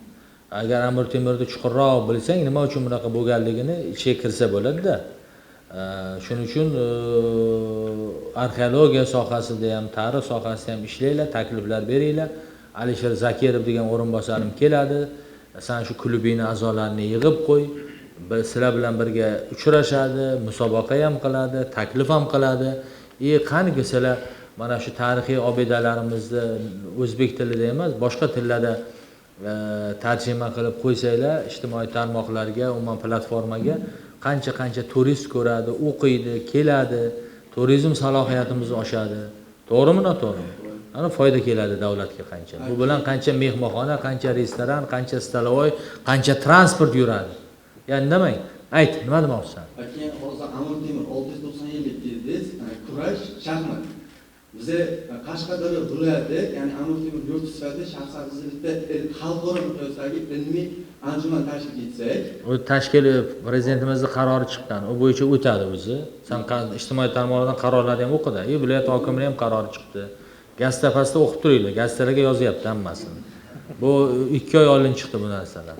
Agar Amir Temurni chuqurroq bilsang, nima uchun bunaqa bo'lganligini ichiga kirsa bo'ladi-da. Shuning uchun arxeologiya sohasida ham, tarix sohasida ham ishlanglar, takliflar beringlar. Alisher Zakirov degan o'rinbosarim keladi. Sen shu klubingni a'zolarini yig'ib qo'y. Sizlar bilan birga uchrashadi, musobaqa ham qiladi, taklif ham qiladi. Qaniki sizlar mana shu tarixiy obidalarimizni o'zbek tilida emas, boshqa tillarda tarjima qilib qo'ysanglar, ijtimoiy tarmoqlarga, umuman platformaga qancha-qancha turist ko'radi, o'qiydi, keladi, turizm salohiyatimiz oshadi. To'g'rimi, noto'g'rimi? Ana foyda keladi davlatga qancha. Bu bilan qancha mehmonxona, qancha restoran, qancha stolovoy, qancha transport yuradi. Ya'ni indamang, ayt, nima demoqchisan? Keyin hozir Amir Temur 690 yillik dedingiz, kurash, shaxmat. Biza Qashqadaryo viloyati, ya'ni Amir Temur yurti sifatida shaxsan bizni bitta xalqaro miqyosdagi ilmiy anjuman tashkil etsak. U tashkil prezidentimizning qarori chiqqan, u bo'yicha o'tadi o'zi. Sen ijtimoiy tarmoqlardan qarorlarni ham o'qida. Viloyat hokimining ham qarori chiqdi. Gazeta pastda o'qib turinglar, gazetalarga yozyapti hammasini. Bu 2 oy oldin chiqdi bu narsalar.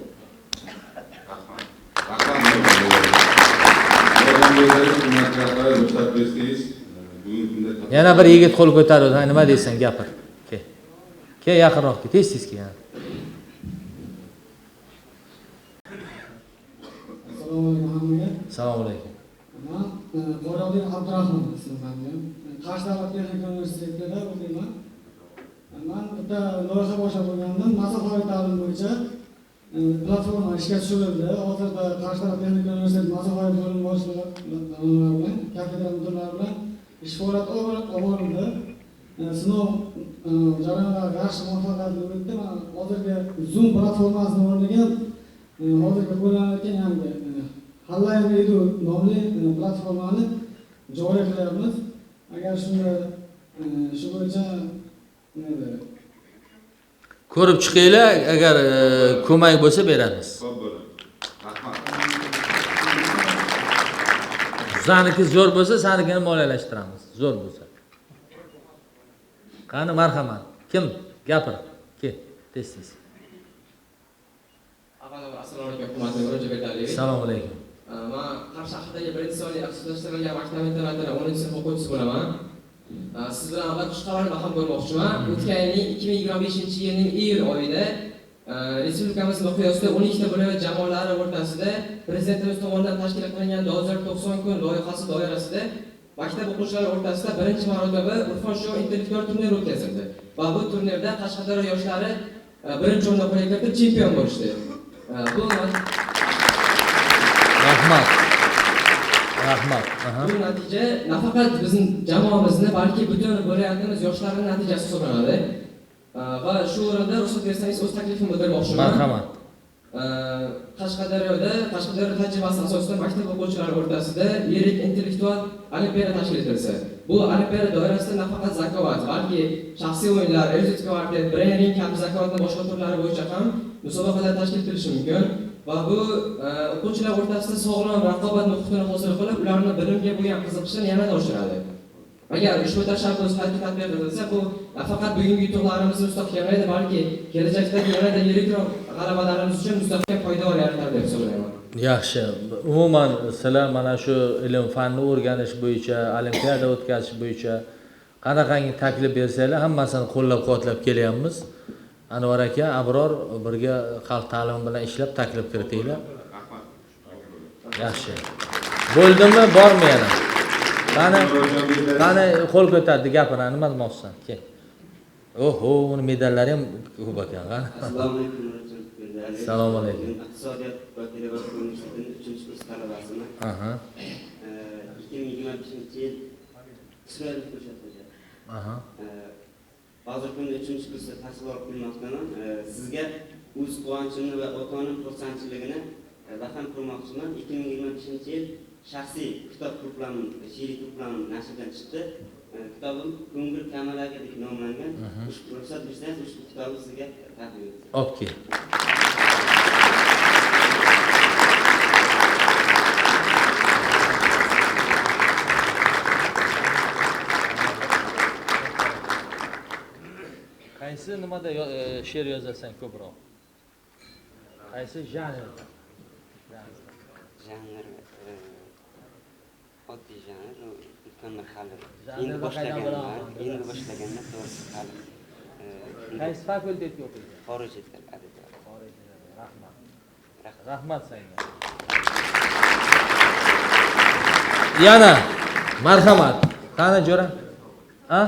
Yana bir yigit qo'l ko'tardi. Nima deysan, gapir. Kel. Kel yaqinroq kel, tez-tez kel. Assalomu alaykum hammaga. Assalomu alaykum. Men Qo'rg'onlik Abdurahmon ismim. Qarshi davlat texnika universitetida o'qiyman. Men bitta loyiha boshlab qo'ygandim. Masofaviy ta'lim bo'yicha platforma ishga tushirildi. Hozirda Qarshi davlat texnika universiteti masofaviy bo'lim boshlig'i bilan, kafedra mudirlari bilan ish faoliyati olib borildi. Sinov jarayonlari yaxshi muvaffaqiyatli o'tdi. Men hozirgi Zoom platformasini o'rniga hozirgi qo'llanilayotgan yangi Hallayam Edu nomli platformani joriy qilyapmiz. Agar shunda shu bo'yicha ko'rib chiqinglar, agar ko'mak bo'lsa beramiz. Xo'p bo'ladi. Rahmat. Saniki zo'r bo'lsa, sanikini moliyalashtiramiz. Zo'r bo'lsa. Qani marhamat. Kim? Gapir. Kel, tez-tez. Avvalambor assalomu alaykum hurmatli Murodjon Berdialiyevich. Assalomu alaykum. Men Qarshi shahridagi 1-sonli ixtisoslashtirilgan maktab internatida 10-sinf o'quvchisi bo'laman. Siz bilan avval xushxabarni baham ko'rmoqchiman. O'tgan yilning 2025-yilning iyul oyida respublikamiz miqyosida 12 ta viloyat jamoalari o'rtasida prezidentimiz tomonidan tashkil qilingan Dolzarb 90 kun loyihasi doirasida maktab o'quvchilari o'rtasida birinchi marotaba Urfon Show intellektual turniri o'tkazildi. Va bu turnirda Qashqadaryo yoshlari birinchi o'rinni qo'lga kiritib chempion bo'lishdi. Bu rahmat. Rahmat. Bu natija nafaqat bizning jamoamizni, balki butun viloyatimiz yoshlarining natijasi hisoblanadi. Va shu o'rinda ruxsat bersangiz o'z taklifimni bildirmoqchiman. Marhamat. Qashqadaryoda Qashqadaryo tajribasi asosida maktab o'quvchilari o'rtasida yirik intellektual olimpiada tashkil etilsa, bu olimpiada doirasida nafaqat zakovat, balki shaxsiy o'yinlar, erudit kvartet, brain ring kabi zakovatning boshqa turlari bo'yicha ham musobaqalar tashkil etilishi mumkin. Va bu o'quvchilar o'rtasida sog'lom raqobat muhitini hosil qilib, ularni bilimga bo'lgan qiziqishini yanada oshiradi. Agar ushbu tashabbus hayotga tatbiq etilsa, bu nafaqat bugungi yutuqlarimizni mustahkamlaydi, balki kelajakdagi yanada yirikroq g'alabalarimiz uchun mustahkam poydevor yaratadi deb hisoblayman. Yaxshi. Umuman sizlar mana shu ilm fanni o'rganish bo'yicha, olimpiada o'tkazish bo'yicha qanaqangi taklif bersanglar, hammasini qo'llab-quvvatlab kelyapmiz. Anvar aka, Abror birga xalq ta'limi bilan ishlab taklif kiritinglar. Yaxshi. Bo'ldimi, bormi yana? Qani qo'l ko'tardi, gapiradi, nima demoqchisan? Kel. Oho, uni medallari ham ko'p ekan, qani. Assalomu alaykum. Assalomu alaykum. Iqtisodiyot va pedagogika universitetining 3-kurs talabasiman. Aha. 2025-yil Isroilov Qo'shat ho'ja. Aha. Hozirgi kunda 3-kursda tahsil olib kelmoqdaman. Sizga o'z quvonchimni va ota-onam xursandchiligini baham qilmoqchiman. 2025-yil shaxsiy kitob to'plamim, she'riy to'plamim nashrdan chiqdi. Kitobim Ko'ngil kamalagi deb nomlangan. Ushbu ruxsat bersangiz, ushbu kitobni sizga taqdim etaman. Okey. Qaysi nimada she'r yozasan ko'proq? Qaysi janrda? Janr oddiy janr, ulkanlar hali endi boshlaganman, to'g'risi hali. Qaysi fakultetga o'qiysan? Xorijiy til adabiyot. Xorijiy til. Rahmat. Rahmat senga. Yana marhamat. Qani jo'ra? Ha?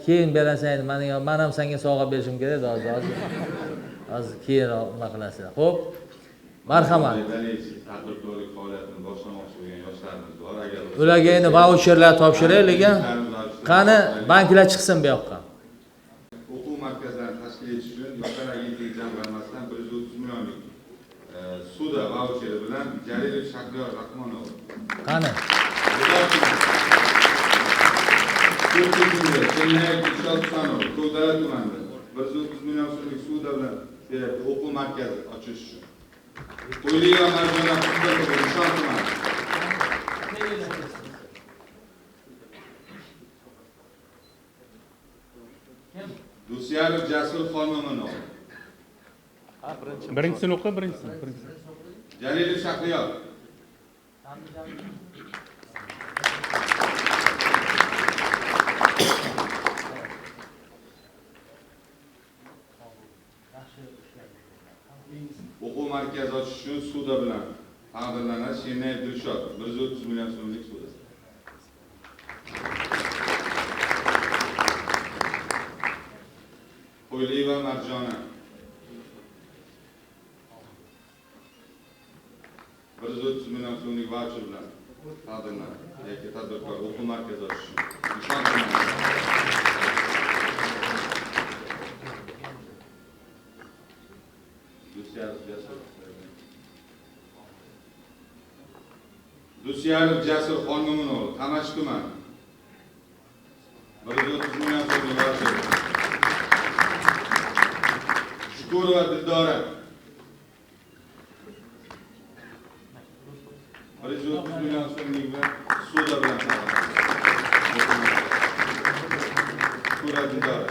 Keyin berasan endi, men ham senga sovg'a berishim kerak hozir. Hozir keyinroq nima qilasizlar. Xo'p. Marhamat. Tadbirkorlik faoliyatini boshlamoqchi bo'lgan yoshlarimiz bor. Agar ularga endi vaucherlar topshiraylik. Qani banklar chiqsin bu yoqqa. O'quv markazlarini tashkil etish uchun Yoshlar agentligi jamg'armasidan 130 millionlik suda vaucheri bilan Jalilov Shahriyor Rahmonov. Qani. Chennayev Dilshod Husanov, Ko'kdara tumanida 130 million so'mlik suda bilan beryapti o'quv markazi ochish uchun. Qo'yliyeva Marjona Qutbekova, Nishon tumani. Dusiyarov Jasur Xolmo'minov. Birinchisini o'qi, birinchisini. Jalilov Shahriyor. O'quv markazi ochish uchun suda bilan taqdirlanadi Shernayev Dilshod, 130 million so'mlik suda. Qo'yliyeva Marjona. 130 million so'mlik vaucher bilan taqdirlanadi yoki tadbirkor o'quv markazi ochish uchun. Nishon tumani. Dusiyarov Jasur Xolmo'minov, Qamashi tumani. 130 million so'mlik vaucher. Shukurova Dildora. 130 million so'mlik va suda bilan Shukurova Dildora.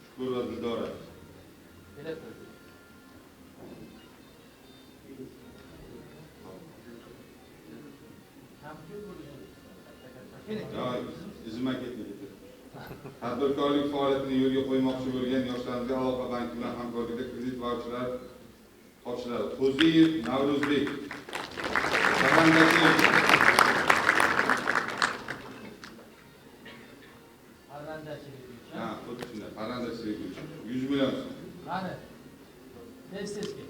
Shukurova Dildora. Izma ketdi. Tadbirkorlik faoliyatini yo'lga qo'ymoqchi bo'lgan yoshlarimizga Aloqa banki bilan hamkorlikda kredit vaucherlar topshiriladi. Qo'ziyev Navruzbek. Parrandachilik. Parrandachilik uchun. Ha, xuddi shunday. Parrandachilik uchun 100 million so'm. Qani? Tez-tez kel.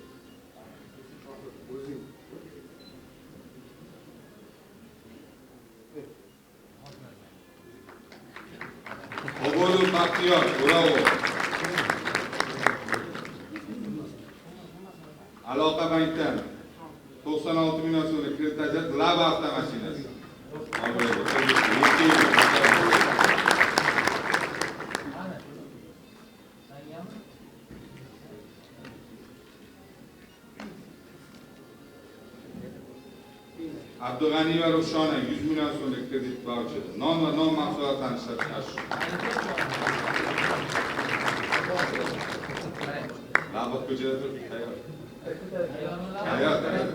Obodov Baxtiyor, O'rog'ov. Aloqa bankdan 96 million so'mlik kredit ajratib, Lava avtomashinasi. Abdug'aniyeva Ruhshona 100 million so'mlik kredit vaucheri. Non va non mahsulotlarini ishlab chiqarish. Labot ko'chada turibdi, tayyor. Tayyor, tayyor.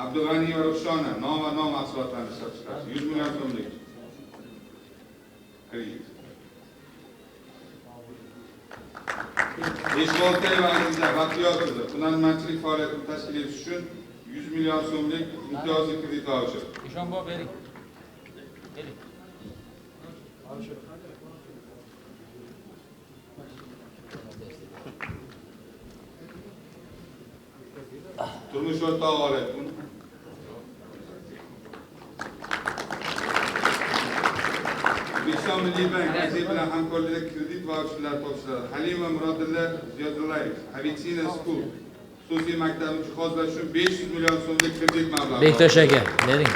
Abdug'aniyeva Ruhshona non va non mahsulotlarini ishlab chiqarish 100 million so'mlik kredit. Eshboltayeva Aziza Baxtiyor qizi hunarmandchilik faoliyatini tashkil etish uchun 100 million so'mlik imtiyozli kredit vaucheri. Eshonbob bering. Bering. Turmush o'rtog'i oladi buni. O'zbekiston Milliy bank AZ bilan hamkorlikda kredit vaucherlari topshiriladi. Halima Murodilla Ziyodullayev, Avicenna School xususiy maktabini jihozlash uchun 500 million so'mlik kredit mablag'i. Bektosh aka, bering.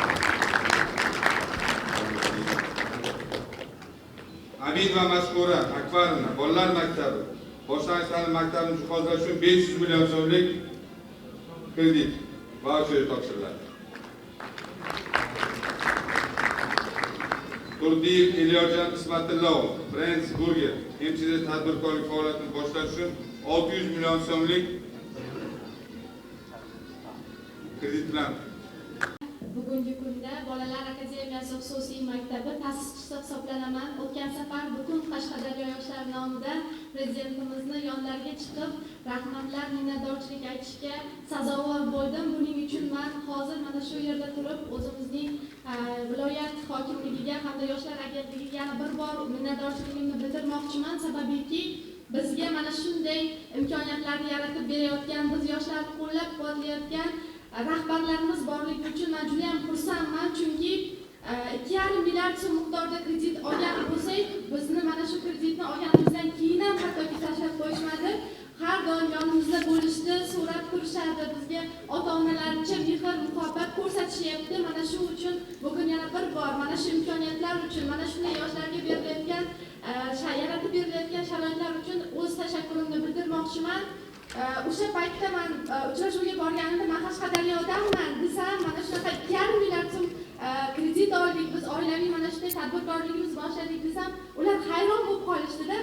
Abid va Mashhura Akbarovna bolalar maktabi, boshlang'ich ta'lim maktabini jihozlash uchun 500 million so'mlik kredit vaucheri topshiriladi. Turdiyev Elyorjon Ismatillov, Brands Burger MCD tadbirkorlik faoliyatini boshlash uchun 600 million so'mlik kredit bilan. Bugungi kunda Bolalar akademiyasi xususiy maktabi ta'sischisi hisoblanaman. O'tgan safar butun Qashqadaryo yoshlari nomidan prezidentimizni yonlariga chiqib, rahmatlar, minnatdorchilik aytishga sazovor bo'ldim. Buning uchun men hozir mana shu yerda turib o'zimizning viloyat hokimligiga hamda yoshlar agentligiga yana bir bor minnatdorchiligimni bildirmoqchiman. Sababiki bizga mana shunday imkoniyatlarni yaratib berayotgan, biz yoshlarni qo'llab-quvvatlayotgan rahbarlarimiz borligi uchun men juda ham xursandman, chunki 2,5 milliard so'm miqdorida kredit olgan bo'lsak, bizni mana shu kreditni olganimizdan keyin ham hattoki tashlab qo'yishmadi. Har doim yonimizda bo'lishdi, so'rab turishadi, bizga ota-onalarcha mehr, muhabbat ko'rsatishyapti. Mana shu uchun bugun yana bir bor mana shu imkoniyatlar uchun, mana shunday yoshlarga berilayotgan, yaratib berilayotgan sharoitlar uchun o'z tashakkurimni bildirmoqchiman. O'sha paytda men uchrashuvga borganimda men Qashqadaryodanman desam, mana shunaqa 2,5 milliard so'm kredit oldik, biz oilaviy mana shunday tadbirkorligimiz boshladik desam, ular hayron bo'lib qolishdida.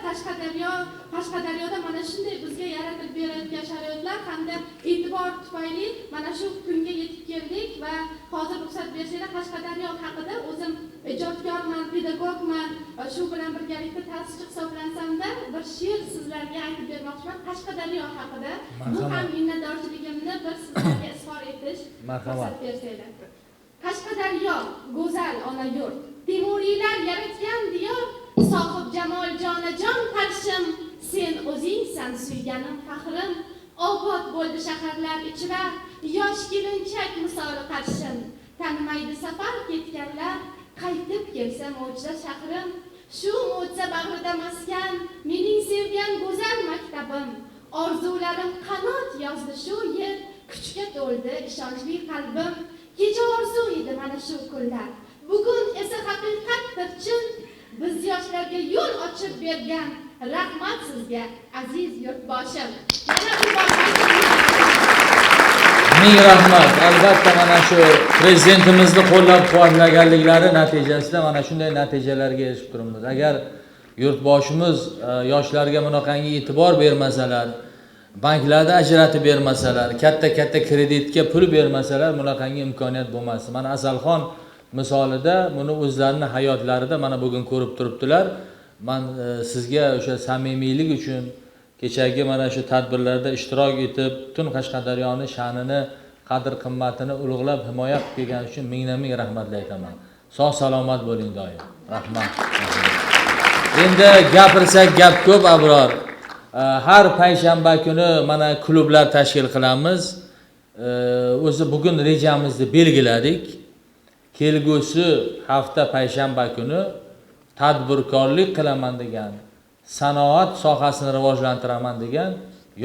Qashqadaryoda mana shunday bizga yaratib berayotgan sharoitlar hamda e'tibor tufayli mana shu kunga yetib keldik va hozir ruxsat bersanglar Qashqadaryo haqida o'zim ijodkorman, pedagogman va shu bilan birgalikda ta'sischi hisoblansamda bir she'r sizlarga aytib bermoqchiman Qashqadaryo haqida. Bu ham minnatdorchiligimni bir sizlarga izhor etish ruxsat bersanglar. Qashqadaryo go'zal ona yurt, Temuriylar yaratgan diyor, sohib jamol jonajon qarshim, sen o'zingsan suyganim faxrim, obod bo'ldi shaharlar ichra, yosh kelinchak misoli qarshim, tanimaydi safar ketganlar, qaytib kelsa mo'jiza shahrim, shu mo'jiza bag'rida maskan, mening sevgan go'zal maktabim, orzularim qanot yozdi shu yer, kuchga to'ldi ishonchli qalbim. Kecha orzu edi mana shu kunlar, bugun esa haqiqatdir chin, biz yoshlarga yo'l ochib bergan rahmat sizga aziz yurtboshim. Yana bir bor ming rahmat. Albatta mana shu prezidentimizni qo'llab-quvvatlaganliklari natijasida mana shunday natijalarga erishib turibmiz. Agar yurtboshimiz yoshlarga bunaqangi e'tibor bermasalar, banklarda ajratib bermasalar, katta-katta kreditga pul bermasalar, bunaqangi imkoniyat bo'lmasdi. Mana Asalxon misolida buni o'zlarining hayotlarida mana bugun ko'rib turibdilar. Men sizga o'sha samimiylik uchun kechagi mana shu tadbirlarda ishtirok etib, butun Qashqadaryoni sha'nini, qadr-qimmatini ulug'lab himoya qilib kelgani uchun mingdan ming rahmatlar aytaman. Sog' salomat bo'ling doim. Rahmat. Endi gapirsak gap ko'p, Abror. Har payshanba kuni mana klublar tashkil qilamiz. O'zi bugun rejamizni belgiladik. Kelgusi hafta payshanba kuni tadbirkorlik qilaman degan, sanoat sohasini rivojlantiraman degan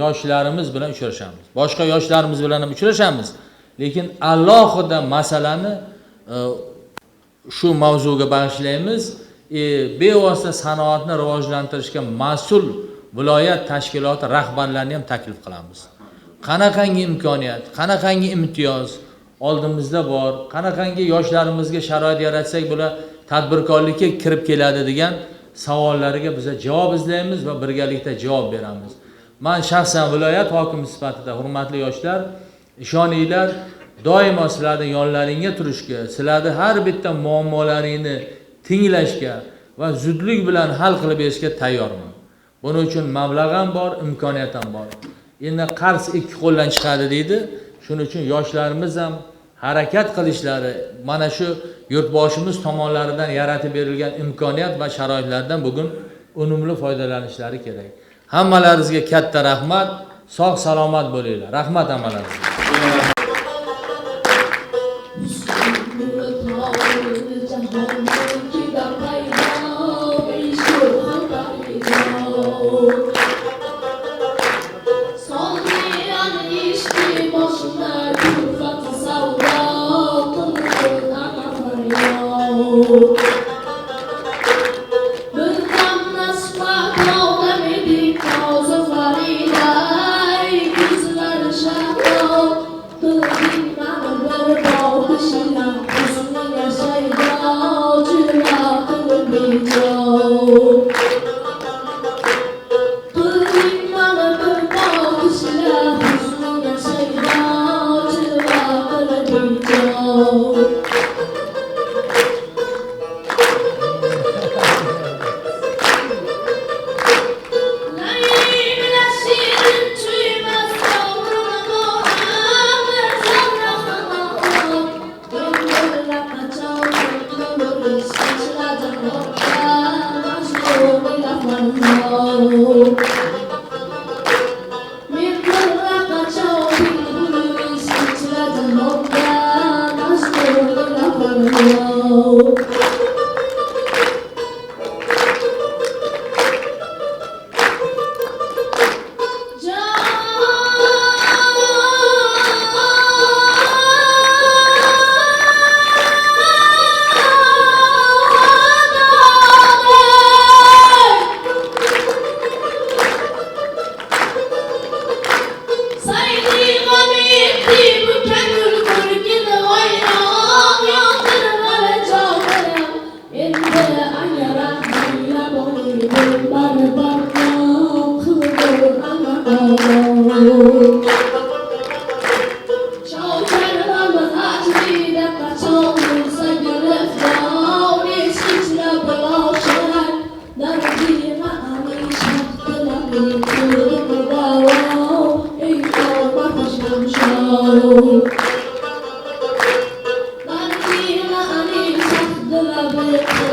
yoshlarimiz bilan uchrashamiz. Boshqa yoshlarimiz bilan ham uchrashamiz, lekin alohida masalani shu mavzuga bag'ishlaymiz. Bevosita sanoatni rivojlantirishga mas'ul viloyat tashkiloti rahbarlarini ham taklif qilamiz. Qanaqangi imkoniyat, qanaqangi imtiyoz oldimizda bor, qanaqangi yoshlarimizga sharoit yaratsak bular tadbirkorlikka kirib keladi degan savollariga biz javob izlaymiz va birgalikda javob beramiz. Men shaxsan viloyat hokimi sifatida, hurmatli yoshlar, ishoninglar, doimo sizlarning yonlaringga turishga, sizlarni har bitta muammolaringni tinglashga va zudlik bilan hal qilib berishga tayyorman. Buning uchun mablag' ham bor, imkoniyat ham bor. Endi qarz ikki qo'ldan chiqadi deydi. Shuning uchun yoshlarimiz ham harakat qilishlari, mana shu yurtboshimiz tomonlaridan yaratib berilgan imkoniyat va sharoitlardan bugun unumli foydalanishlari kerak. Hammalaringizga katta rahmat, sog' salomat bo'linglar. Rahmat hammalaringizga. Love it.